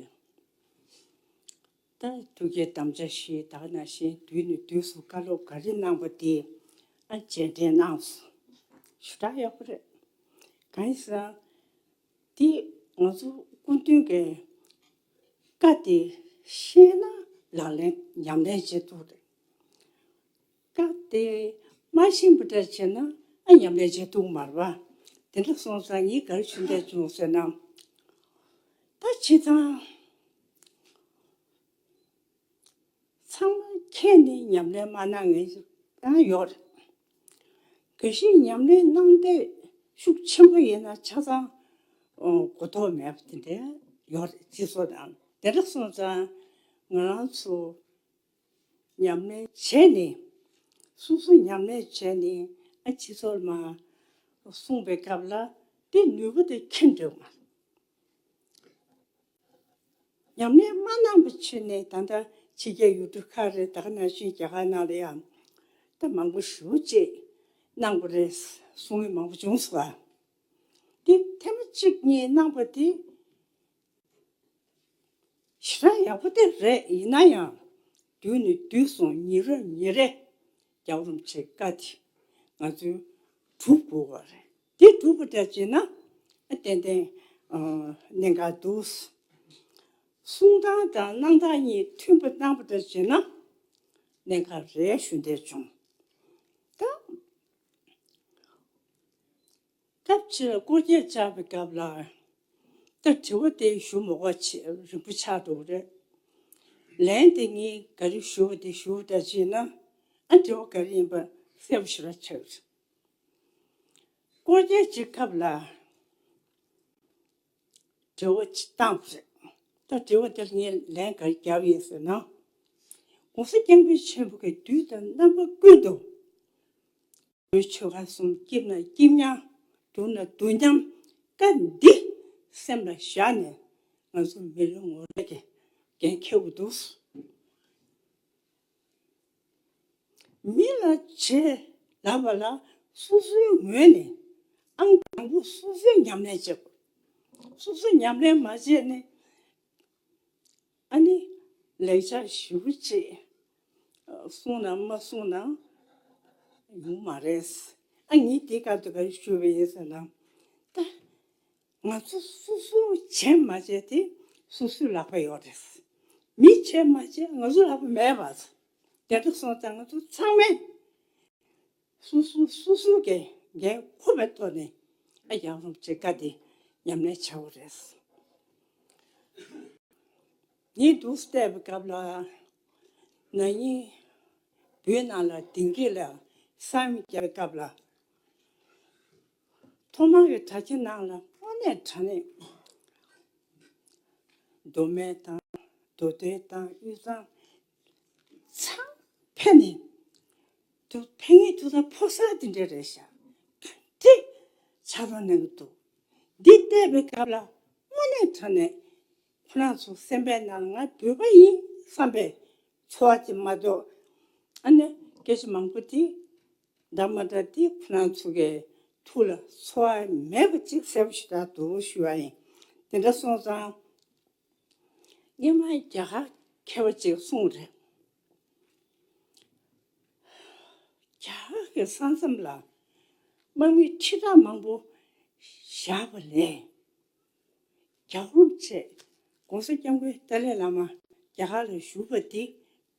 ད་ཐུགས་བསྐྱེད་དམ་བཅའ་བཞེས། ད་ག་ནང་བཞིན་དུས་ནས་དུས་སུ་བཀའ་སློབ་ག་རེ་གནང་པ་དེ་ཨ་རྗེས་དྲན་གནང་སོང་། ཞེ་དྲག་ཡག་པོ་རེད། གང་ཡིན་ཟེར་ན། དེ་ང་ཚོ་སྐུ་མདུན་གྱི་བཀའ་དེ་ཤེས་ན་ལག་ལེན་ཉམས་ལེན་བྱེད་ཐུབ་རེད། བཀའ་དེ་མ་ཤེས་པ་འདྲ་བྱས་ན་ཨ་ཉམས་ལེན་བྱེད་ཐུབ་མ་རེད་པ། དེ་འདྲ་སོང་ཙང་ངས་ག་རེ་ཞུ་འདོད་བྱུང་ཟེར་ན། ད་བྱས་ཙང་། ཚང་མ་མཁྱེན་ནས་ཉམས་ལེན་མ་གནང་མཁན་ཡང་ཡོད་རེད། གལ་སྲིད་ཉམས་ལེན་གནང་འདོད་ཤུགས་ཆེན་པོ་ཡིན་ན་ཆ་ཚང་གོ་རྟོགས་མེད་པ་དེ་འདྲ་ཡོད་རེད། སྤྱི་ཚོགས་ནང་དེ་འདྲ་སོང་ཙང་ང་རང་ཚོ་ཉམས་ལེན་བྱས་ནས། སོ་སོ་ཉམས་ལེན་བྱས་ནས་ཨ་སྤྱི་ཚོགས་ལ་མར་གསུངས་པའི་སྐབས་ལ་དེ་ནུས་པ་དེ་ཁྱེར་འགྲོ་མ། ཉམས་ལེན་མ་གནང་བའི་ཆེད་ནས་ད་ལྟ་ཕྱི་རྒྱལ་ཡུལ་གྲུ་ཁག་རེད། ད་ག་ནང་བཞིན་རྒྱ་གར་ནང་ལ་ཡང་ད་མང་པོ་ཞེ་པོ་ཅིག་གནང་དགོས་རེད་གསུང་མཁན་མང་པོ་བྱུང་སོང་བ། འདི་ཐེངས་མ་གཅིག་གཉིས་གནང་པ་དེ་ཞེ་དྲག་ཡག་པོ་དེ་རེད། ཡིན་ན་ཡང་དུས་ནས་དུས་སུ་ཉིན་རེ་ཉིན་རེ་རྒྱལ་བ་རིན་པོ་ཆེའི་བཀའ་དེ་ང་ཚོས་སྒྲུབ་དགོས་པ་རེད། དེ་སྒྲུབ་པ་འདྲ་བྱས་ན་ཏན་ཏན་གནད་འགག་འདུག་གསུང་སྟངས་དང་གནང་སྟངས་གཉིས་མཐུན་པ་གནང་བ་འདྲ་བྱས་ན་གནད་འགག་རེད་ཞུ་འདོད་བྱུང་། ད་སྐབས་ཕྱི་ལ་སྐོར་རྒྱག་བཅར་བའི་སྐབས་ལ་ད་དྲི་བ་དེ་ཞུ་མ་དགོས་ཆེ་རིང་པོ་ཆགས་འགྲོ་གི་རེད། ལན་དེ་ངས་ག་རེ་ཞུ་བ་དེ་ཞུ་བ་འདྲ་བྱས་ན་ཨ་དྲི་བ་ག་རེ་ཡིན་པ་གསལ་པོ་ཞེ་དྲག་ཆགས་ཀྱི་རེད། སྐོར་རྒྱག་བྱེད་སྐབས་ལ་དྲི་བ་ཅིག་བཏང་བ་རེད། ད་དྲི་བ་དེར་ངས་ལན་ག་རེ་བརྒྱབ་ཡིན་ཟེར་ན། ༸གོང་ས་༸སྐྱབས་མགོན་ཆེན་པོ་གིས་དུས་དང་རྣམ་པ་ཀུན་ཏུ་གོས་ཆོལ་ཁ་གསུམ་སྐྱིད་ན་སྐྱིད་མཉམ། སྡུག་ན་སྡུག་མཉམ། བཀའ་འདི་སེམས་ལ་བཞག་ནས་ང་ཚོ་མི་རེ་ངོ་རེ་གི་འགན་འཁྱེར་དགོས་འདུག་མི་ལ་བྱེད་ལབ་པ་ལ་སོ་སོའི་ངོས་ནས་ཨང་དང་པོ་སོ་སོས་ཉམས་ལེན་བྱེད་དགོས། སོ་སོས་ཉམས་ལེན་མ་བྱས་ནས་ཨ་ནི་ལེགས་ཆ་ཞེ་པོ་ཅིག་གསུངས་ན་མ་གསུངས་ན་ཡོང་མ་རེད། ཨ་ངས་དེའི་སྐབས་དུ་ག་རེ་ཞུས་པ་ཡིན་ཟེར་ན། ད་ང་ཚོ་སོ་སོ་བྱས་མ་བྱས་དེ་སོ་སོའི་ལག་པ་ཡོད་རེད། མི་བྱས་མ་བྱས་ང་ཚོའི་ལག་པ་མེད་པ། དེ་འདྲ་སོང་ཙང་ང་ཚོ་ཚང་མས་སོ་སོ་སོ་སོ་གི་འགན་འཁུར་བའི་ཐོག་ནས་ཨ་རྒྱལ་བ་རིན་པོ་ཆེའི་བཀའ་དེ་ཉམས་ལེན་བྱ་དགོས་རེད། ངས་འདུག་བལྟས་པའི་སྐབས་ལ་ན་ནིང་བོད་ནང་ལ་དིང་རི་ལ་གསར་མ་བརྒྱབ་པའི་སྐབས་ལ། ཐོག་མར་གྱི་དྲ་རྒྱའི་ནང་ལ་དངོས་གནས་དྲང་གནས་མདོ་སྨད་དང་མདོ་སྟོད་དང་དབུས་གཙང་ཚང་ཕེབས་ནས་དུ་ཕེབས་ངེས་དུ་ད་ཕོ་གསར་དེ་འདྲ་རེད་ཤག་དེ་ཆ་ཚང་གནང་གི་འདུག་འདི་བལྟས་པའི་སྐབས་ལ་དངོས་གནས་དྲང་གནས་ཁོ་རང་ཚོ་སེམས་པའི་ནང་ང་བོད་པ་ཡིན་བསམ་པའི་ཚོར་བ་ཅིག་མ་གཏོགས། ཨ་ནི་སྐད་ཆ་མང་པོ་དེ་འདྲ་མ་འདྲ་དེ་ཁོ་རང་ཚོ་གི་ཐུགས་ལ་ཚོར་བ་མེད་པ་ཅིག་གསལ་པོ་ཞེ་དྲག་འདུག་ཞུ་བ་ཡིན། དེ་འདྲ་སོང་ཙང་སྔོན་མ་རྒྱ་གར་མཁས་པ་ཅིག་གསུངས་རེད། རྒྱ་གར་གྱི་ས་མཚམས་ལ་དམག་མི་ཁྲི་ཕྲག་མང་པོ་ བཞག་པ་ལས། རྒྱལ་བ་རིན་པོ་ཆེ་༸གོང་ས་༸སྐྱབས་མགོན་ཏཱ་ལའི་བླ་མ་རྒྱ་གར་ལ་བཞུགས་པ་དེ་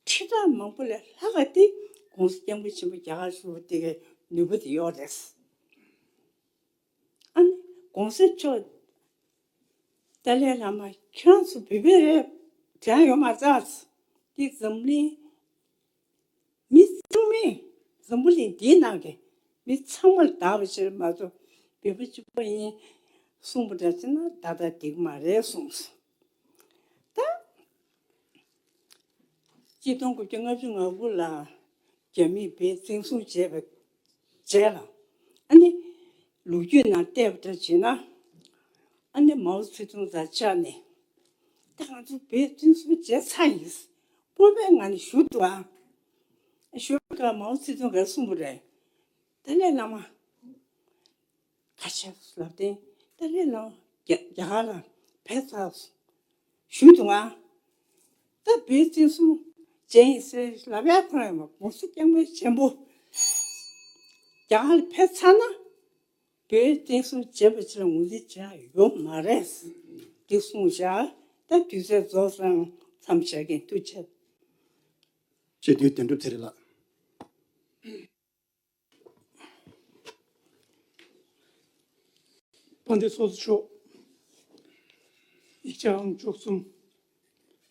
ཁྲི་ཕྲག་མང་པོ་ལས་ལྷག་ག་དེ་༸གོང་ས་༸སྐྱབས་མགོན་ཆེན་པོ་རྒྱ་གར་བཞུགས་པ་དེ་གའི་ནུས་པ་དེ་ཡོད་རེད། ཨ་ནི་༸གོང་ས་མཆོག་ཏཱ་ལའི་བླ་མ་ཁྱེད་རང་ཚོ་བོད་པའི་རེད། དྲན་ཡོད་མ་རེད། དེ་འཛམ་གླིང་མི་ཚང་མས་འཛམ་བུ་གླིང་འདིའི་ནང་གི་མི་ཚང་མར་བདག་པོ་བྱེད་མ་གཏོགས་བོད་པ་གཅིག་པོ་ཡིན་གསུངས་པ་འདྲ་བྱས་ན་ད་ལྟ་འགྲིག་མ་རེད་གསུངས་སོང་། ད་གཅིག་སྟོང་དགུ་བརྒྱ་ལྔ་བཅུ་ང་དགུ་ལ་རྒྱ་མིས་བོད་བཙན་བཟུང་བྱས་པའི་རྗེས་ལ། ཨ་ནི་ལོ་རྒྱུས་ནང་བལྟས་པ་འདྲ་བྱས་ན། ཨ་ནི་མའོ་ཙེ་ཏུང་དང་ཕྱག་ནས་ད་ང་ཚོ་བོད་བཙན་བཟུང་བྱས་ཚར་ཡིན། སྤོབས་པའི་ངང་ནས་བཞུགས་འདུག་ཨ། བཞུགས་སྐབས་མའོ་ཙེ་ཏུང་གིས་གསུངས་པ་རེད། ཏཱ་ལའི་བླ་མ། ཁ་ཆེ་ལབ་དེ་ཏཱ་ལའི་བླ་མ་རྒྱ་རྒྱ་གར་ལ་ཕེབས་ཚར་བཞུགས་འདུག་ཨ། ད་བོད་བཙན་བཟུང་བྱས་ཡིན་ཟེར་ལབ་ཡ་ཁོ་རང་ཡང་༸གོང་ས་༸སྐྱབས་མགོན་ཆེན་པོ་རྒྱ་གར་ལ་ཕེབས་ཚར་ན། བོད་བཙན་བཟུང་བྱས་པ་ཅིག་ལ་ངོས་འཛིན་བྱ་ཡ་ཡོད་མ་རེད། འདི་གསུངས་བཞག་ད་དུས་ཚོད་རྫོགས་སོང་། མཚམས་བཞག་གི། ཐུགས་རྗེ་ཆེ། སྤྱི་འཐུས་དོན་གྲུབ་ཚེ་རིང་ལགས། དཔལ་ལྡན་ཚོགས་གཙོ་མཆོག་ཡིག་ཆ་ཨང་བཅུ་གསུམ།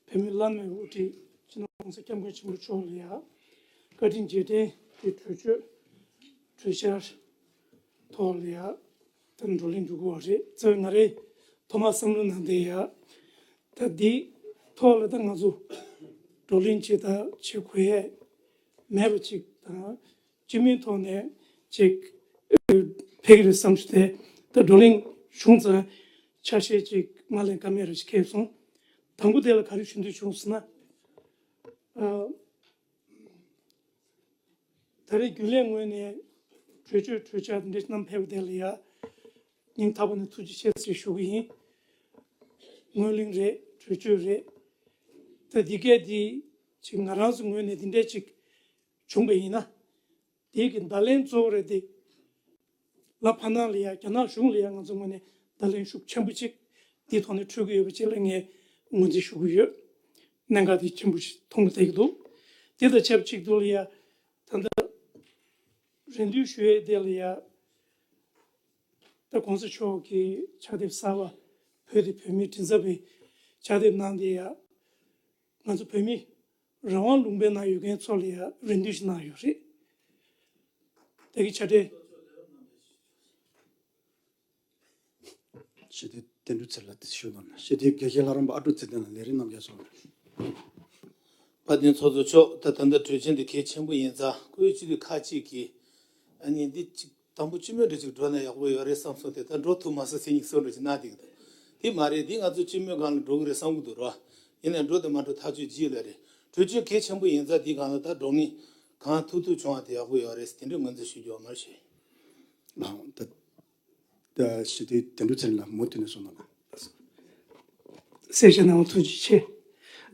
བོད་མིའི་བླ་ན་མེད་པའི་དབུ་ཁྲིད་སྤྱི་ནོར་༸གོང་ས་༸སྐྱབས་མགོན་ཆེན་པོ་མཆོག་ལ་ཡ་བཀའ་དྲིན་རྗེས་དྲན་གྱི་གྲོས་ཆོད་གྲོས་འཆར་ཐོག་ལ་ཡ་ད་བགྲོ་གླེང་འགྲོ་དགོས་པ་རེད། གཙོ་བོ་ང་རེ་ཐོག་མར་བསམ་བློ་གནང་དེ་ཡ་ད་འདི་ཐོག་ལ་ད་ང་ཚོ་བགྲོ་གླེང་བྱེད་ད་བྱེད་དགོས་ཡས་མེད་པ་ཅིག་དང་། སྤྱི་མོས་ཐོག་ནས་ཅིག་ཕེབས་ཀྱི་རེད་བསམ་ཞུ་དེ་ད་བགྲོ་གླེང་བྱུང་ཙང་ཆ་ཤས་ཅིག་མ་ལེན་ཀ་མེད་རེ་ཞིག་ཁེལ་སོང་། དང་པོ་དེ་ལ་ག་རེ་ཞུ་འདོད་བྱུང་ཟེར་ན། ཨ། ད་རེས་རྒྱུན་ལས་ངོས་ནས་གྲོས་ཆོད་གྲོས་འཆར་འདི་འདྲ་བསྣམས་ཕེབས་པ་དེ་ལ་ཡ་སྙིང་ཐག་པ་ནས་ཐུགས་རྗེ་ཆེ་ཟེར་ཞུ་གི་ཡིན། ངོས་ལེན་རེད། གྲོས་ཆོད་རེད། ད་འདི་གས་འདི་ཅིག་ང་རང་ཚོ་ངོས་ནས་འདི་འདྲ་ཅིག་བྱུང་བ་ཡིན་ན། དེ་གི་བརྡ་ལན་གཙོ་བོ་རེད་དེ། ལ་ཕ་ནང་ལ་ཡ་རྒྱ་ནག་གཞུང་ལ་ཡ་ང་ཚོ་ངོས་ནས་བརྡ་ལན་ཤུགས་ཆེན་པོ་ཅིག་དེའི་ཐོག་ནས་འཕྲོད་ཀྱི་ཡོད་པ་ཅིག་ལ་ངས་ངོས་འཛིན་ཞུ་གི་ཡོད། གནད་འགག་དེ་ཆེན་པོ་ཞིག་མཐོང་གི་བསྡད་ཀྱི་འདུག་དེ་དང་ཆབས་ཅིག་ཏུ་ལ་ཡ་ད་ལྟ་རེ་འདུན་ཞུ་ཡས་དེ་ལ་ཡ་ད་༸གོང་ས་མཆོག་གི་ཕྱག་དེབ་གསར་པ་བོད་དེ་བོད་མིའི་མགྲིན་ཚབ་པའི་ཕྱག་དེབ་གནང་དེ་ཡ། ང་ཚོ་བོད་མི་རང་དབང་ལུང་པའི་ནང་ཡོད་མཁན་ཚོ་ལ་ཡང་རེ་འདུན་ཞིག་གནང་ཡོད་རེད། དེ་གི་ཆ་འཕྲིན། ཞི་བདེ་དོན་གྲུབ་ཚེ་ལ་དེ་ཞུ་དང་། ཞི་བདེ་དགེ་བཤེས་ལྷ་རམས་པ་ཨ་ཀྲུག་ཚེ་བརྟན་ལ་ལས་རིམ་རྣམས་རྒྱབ་སོང་། དཔལ་ལྡན་ཚོགས་གཙོ་མཆོག་ད་ད་ལྟ་གྲོས་ཆོད་འདི་གལ་ཆེན་པོ་ཡིན་ཙང་སྐུའི་སྤྱི་འཐུས་ཁག་ཅིག་གིས་ཨ་ནི་འདི་ཅིག་དང་པོ་སྤྱི་མོས་འདྲ་ཅིག་འགྲོ་ན་ཡག་པོ་ཡོད་རེད་བསམ་སོང་། དེ་ལྟར་འགྲོ་ཐུབ་མ་སོང་ཟེར་ཉིག་སོ་འདྲ་ཅིག་གནང་བསྡད་ཀྱི་འདུག་དེ་མ་རེད། འདི་ང་ཚོ་སྤྱི་མོས་སྒང་ལ་འགྲོ་གི་རེད་བསམ་གྱི་འདུག་ར། ཡིན་ནའི་འགྲོ་དང་མ་འགྲོ་ཐག་གཅོད་བྱེད་ལ་རེད། གྲོས་ཆོད་གལ་ཆེན་པོ་ཡིན་ཙང་འདི་སྒང་ལ་ད་བགྲོ་གླེང་གང་ཐུབ་ཐུབ་བྱུང་བ་དེ་ཡག་པོ་ཡོད་རེད་ཟེར་དེ་འདྲ་ངོས་འཛིན་ཞུ་རྒྱུ་མ་རེད་ཤེས། ལགས་འོང་། ད་ད་ཞི་བདེ་དོན་གྲུབ་ཚེ་རིང་ལགས་མུ་མཐུད་ནས་གསུང་གནང་། གསལ་བཤད་གནང་བ་ཐུགས་རྗེ་ཆེ།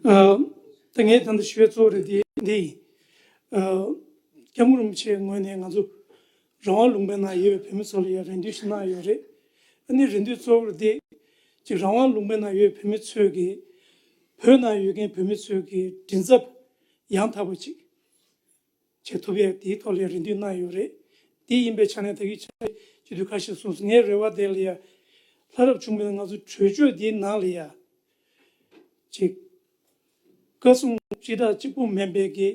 ཨ། ད་ངས་ད་ལྟ་ཞུ་བའི་གཙོ་བོ་རེད་དེ་འདི་ཡིན། ཨ། སྐྱབས་མགོན་རིན་པོ་ཆེའི་ངོས་ནས་ང་ཚོ་རང་དབང་ལུང་པའི་ནང་ཡོད་པའི་བོད་མི་ཚོ་ལ་ཡང་རེ་འདུན་ཞིག་གནང་ཡོད་རེད། ཨ་ནི་རེ་འདུན་གཙོ་བོ་རེད་དེ། ཅིག་རང་དབང་ལུང་པའི་ནང་ཡོད་པའི་བོད་མི་ཚོས་ཀྱི་བོད་ནང་ཡོད་མཁན་བོད་མི་ཚོས་ཀྱི་མགྲིན་ཚབ་ཡང་དག་པ་ཅིག་བྱེད་ཐུབ་ཡས་དེའི་ཐོག་ལ་རེ་འདུན་གནང་ཡོད་རེད། དེ་ཡིན་པའི་ཆ་ནས་ད་གིན་ཆ་སྤྱི་འཐུས་ཁ་ཤས་གསུངས་སོང་། ངའི་རེ་བ་དེ་ལ་ཡ། ལྷ་རབ་བྱུང་བའི་ང་ཚོ་གྲོས་ཆོད་དེའི་ནང་ལ་ཡ། ཅིག་བཀའ་གསུང་སྤྱི་བདག་གཅིག་པུ་མིན་པའི་གི་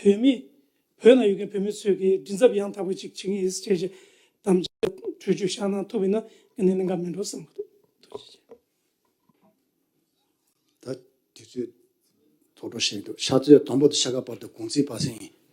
བོད་མི་བོད་ནང་ཡོད་མཁན་བོད་མི་ཚོས་ཀྱི་མགྲིན་ཚབ་ཡང་དག་པ་ཅིག་བྱེད་ཀྱི་ཡིན་ཟེར་བྱས་བྱས་དམ་བཅའ་གྲོས་ཆོད་བཞག་གནང་ཐུབ་ཡིན་ན་དེ་ནས་གནད་འགག་མིན་འགྲོ་བསམ་གྱི་འདུག་ཐུགས་རྗེ་ཆེ། ད་དུས་ཚོད་ཐོག་འགྲོ་བཞིན་འདུག་ཕྱག་ཚོད་དང་པོ་དང་ཕྱེད་ཀ་བར་དུ་གུང་ཚིགས་པ་སེང་ཡིན།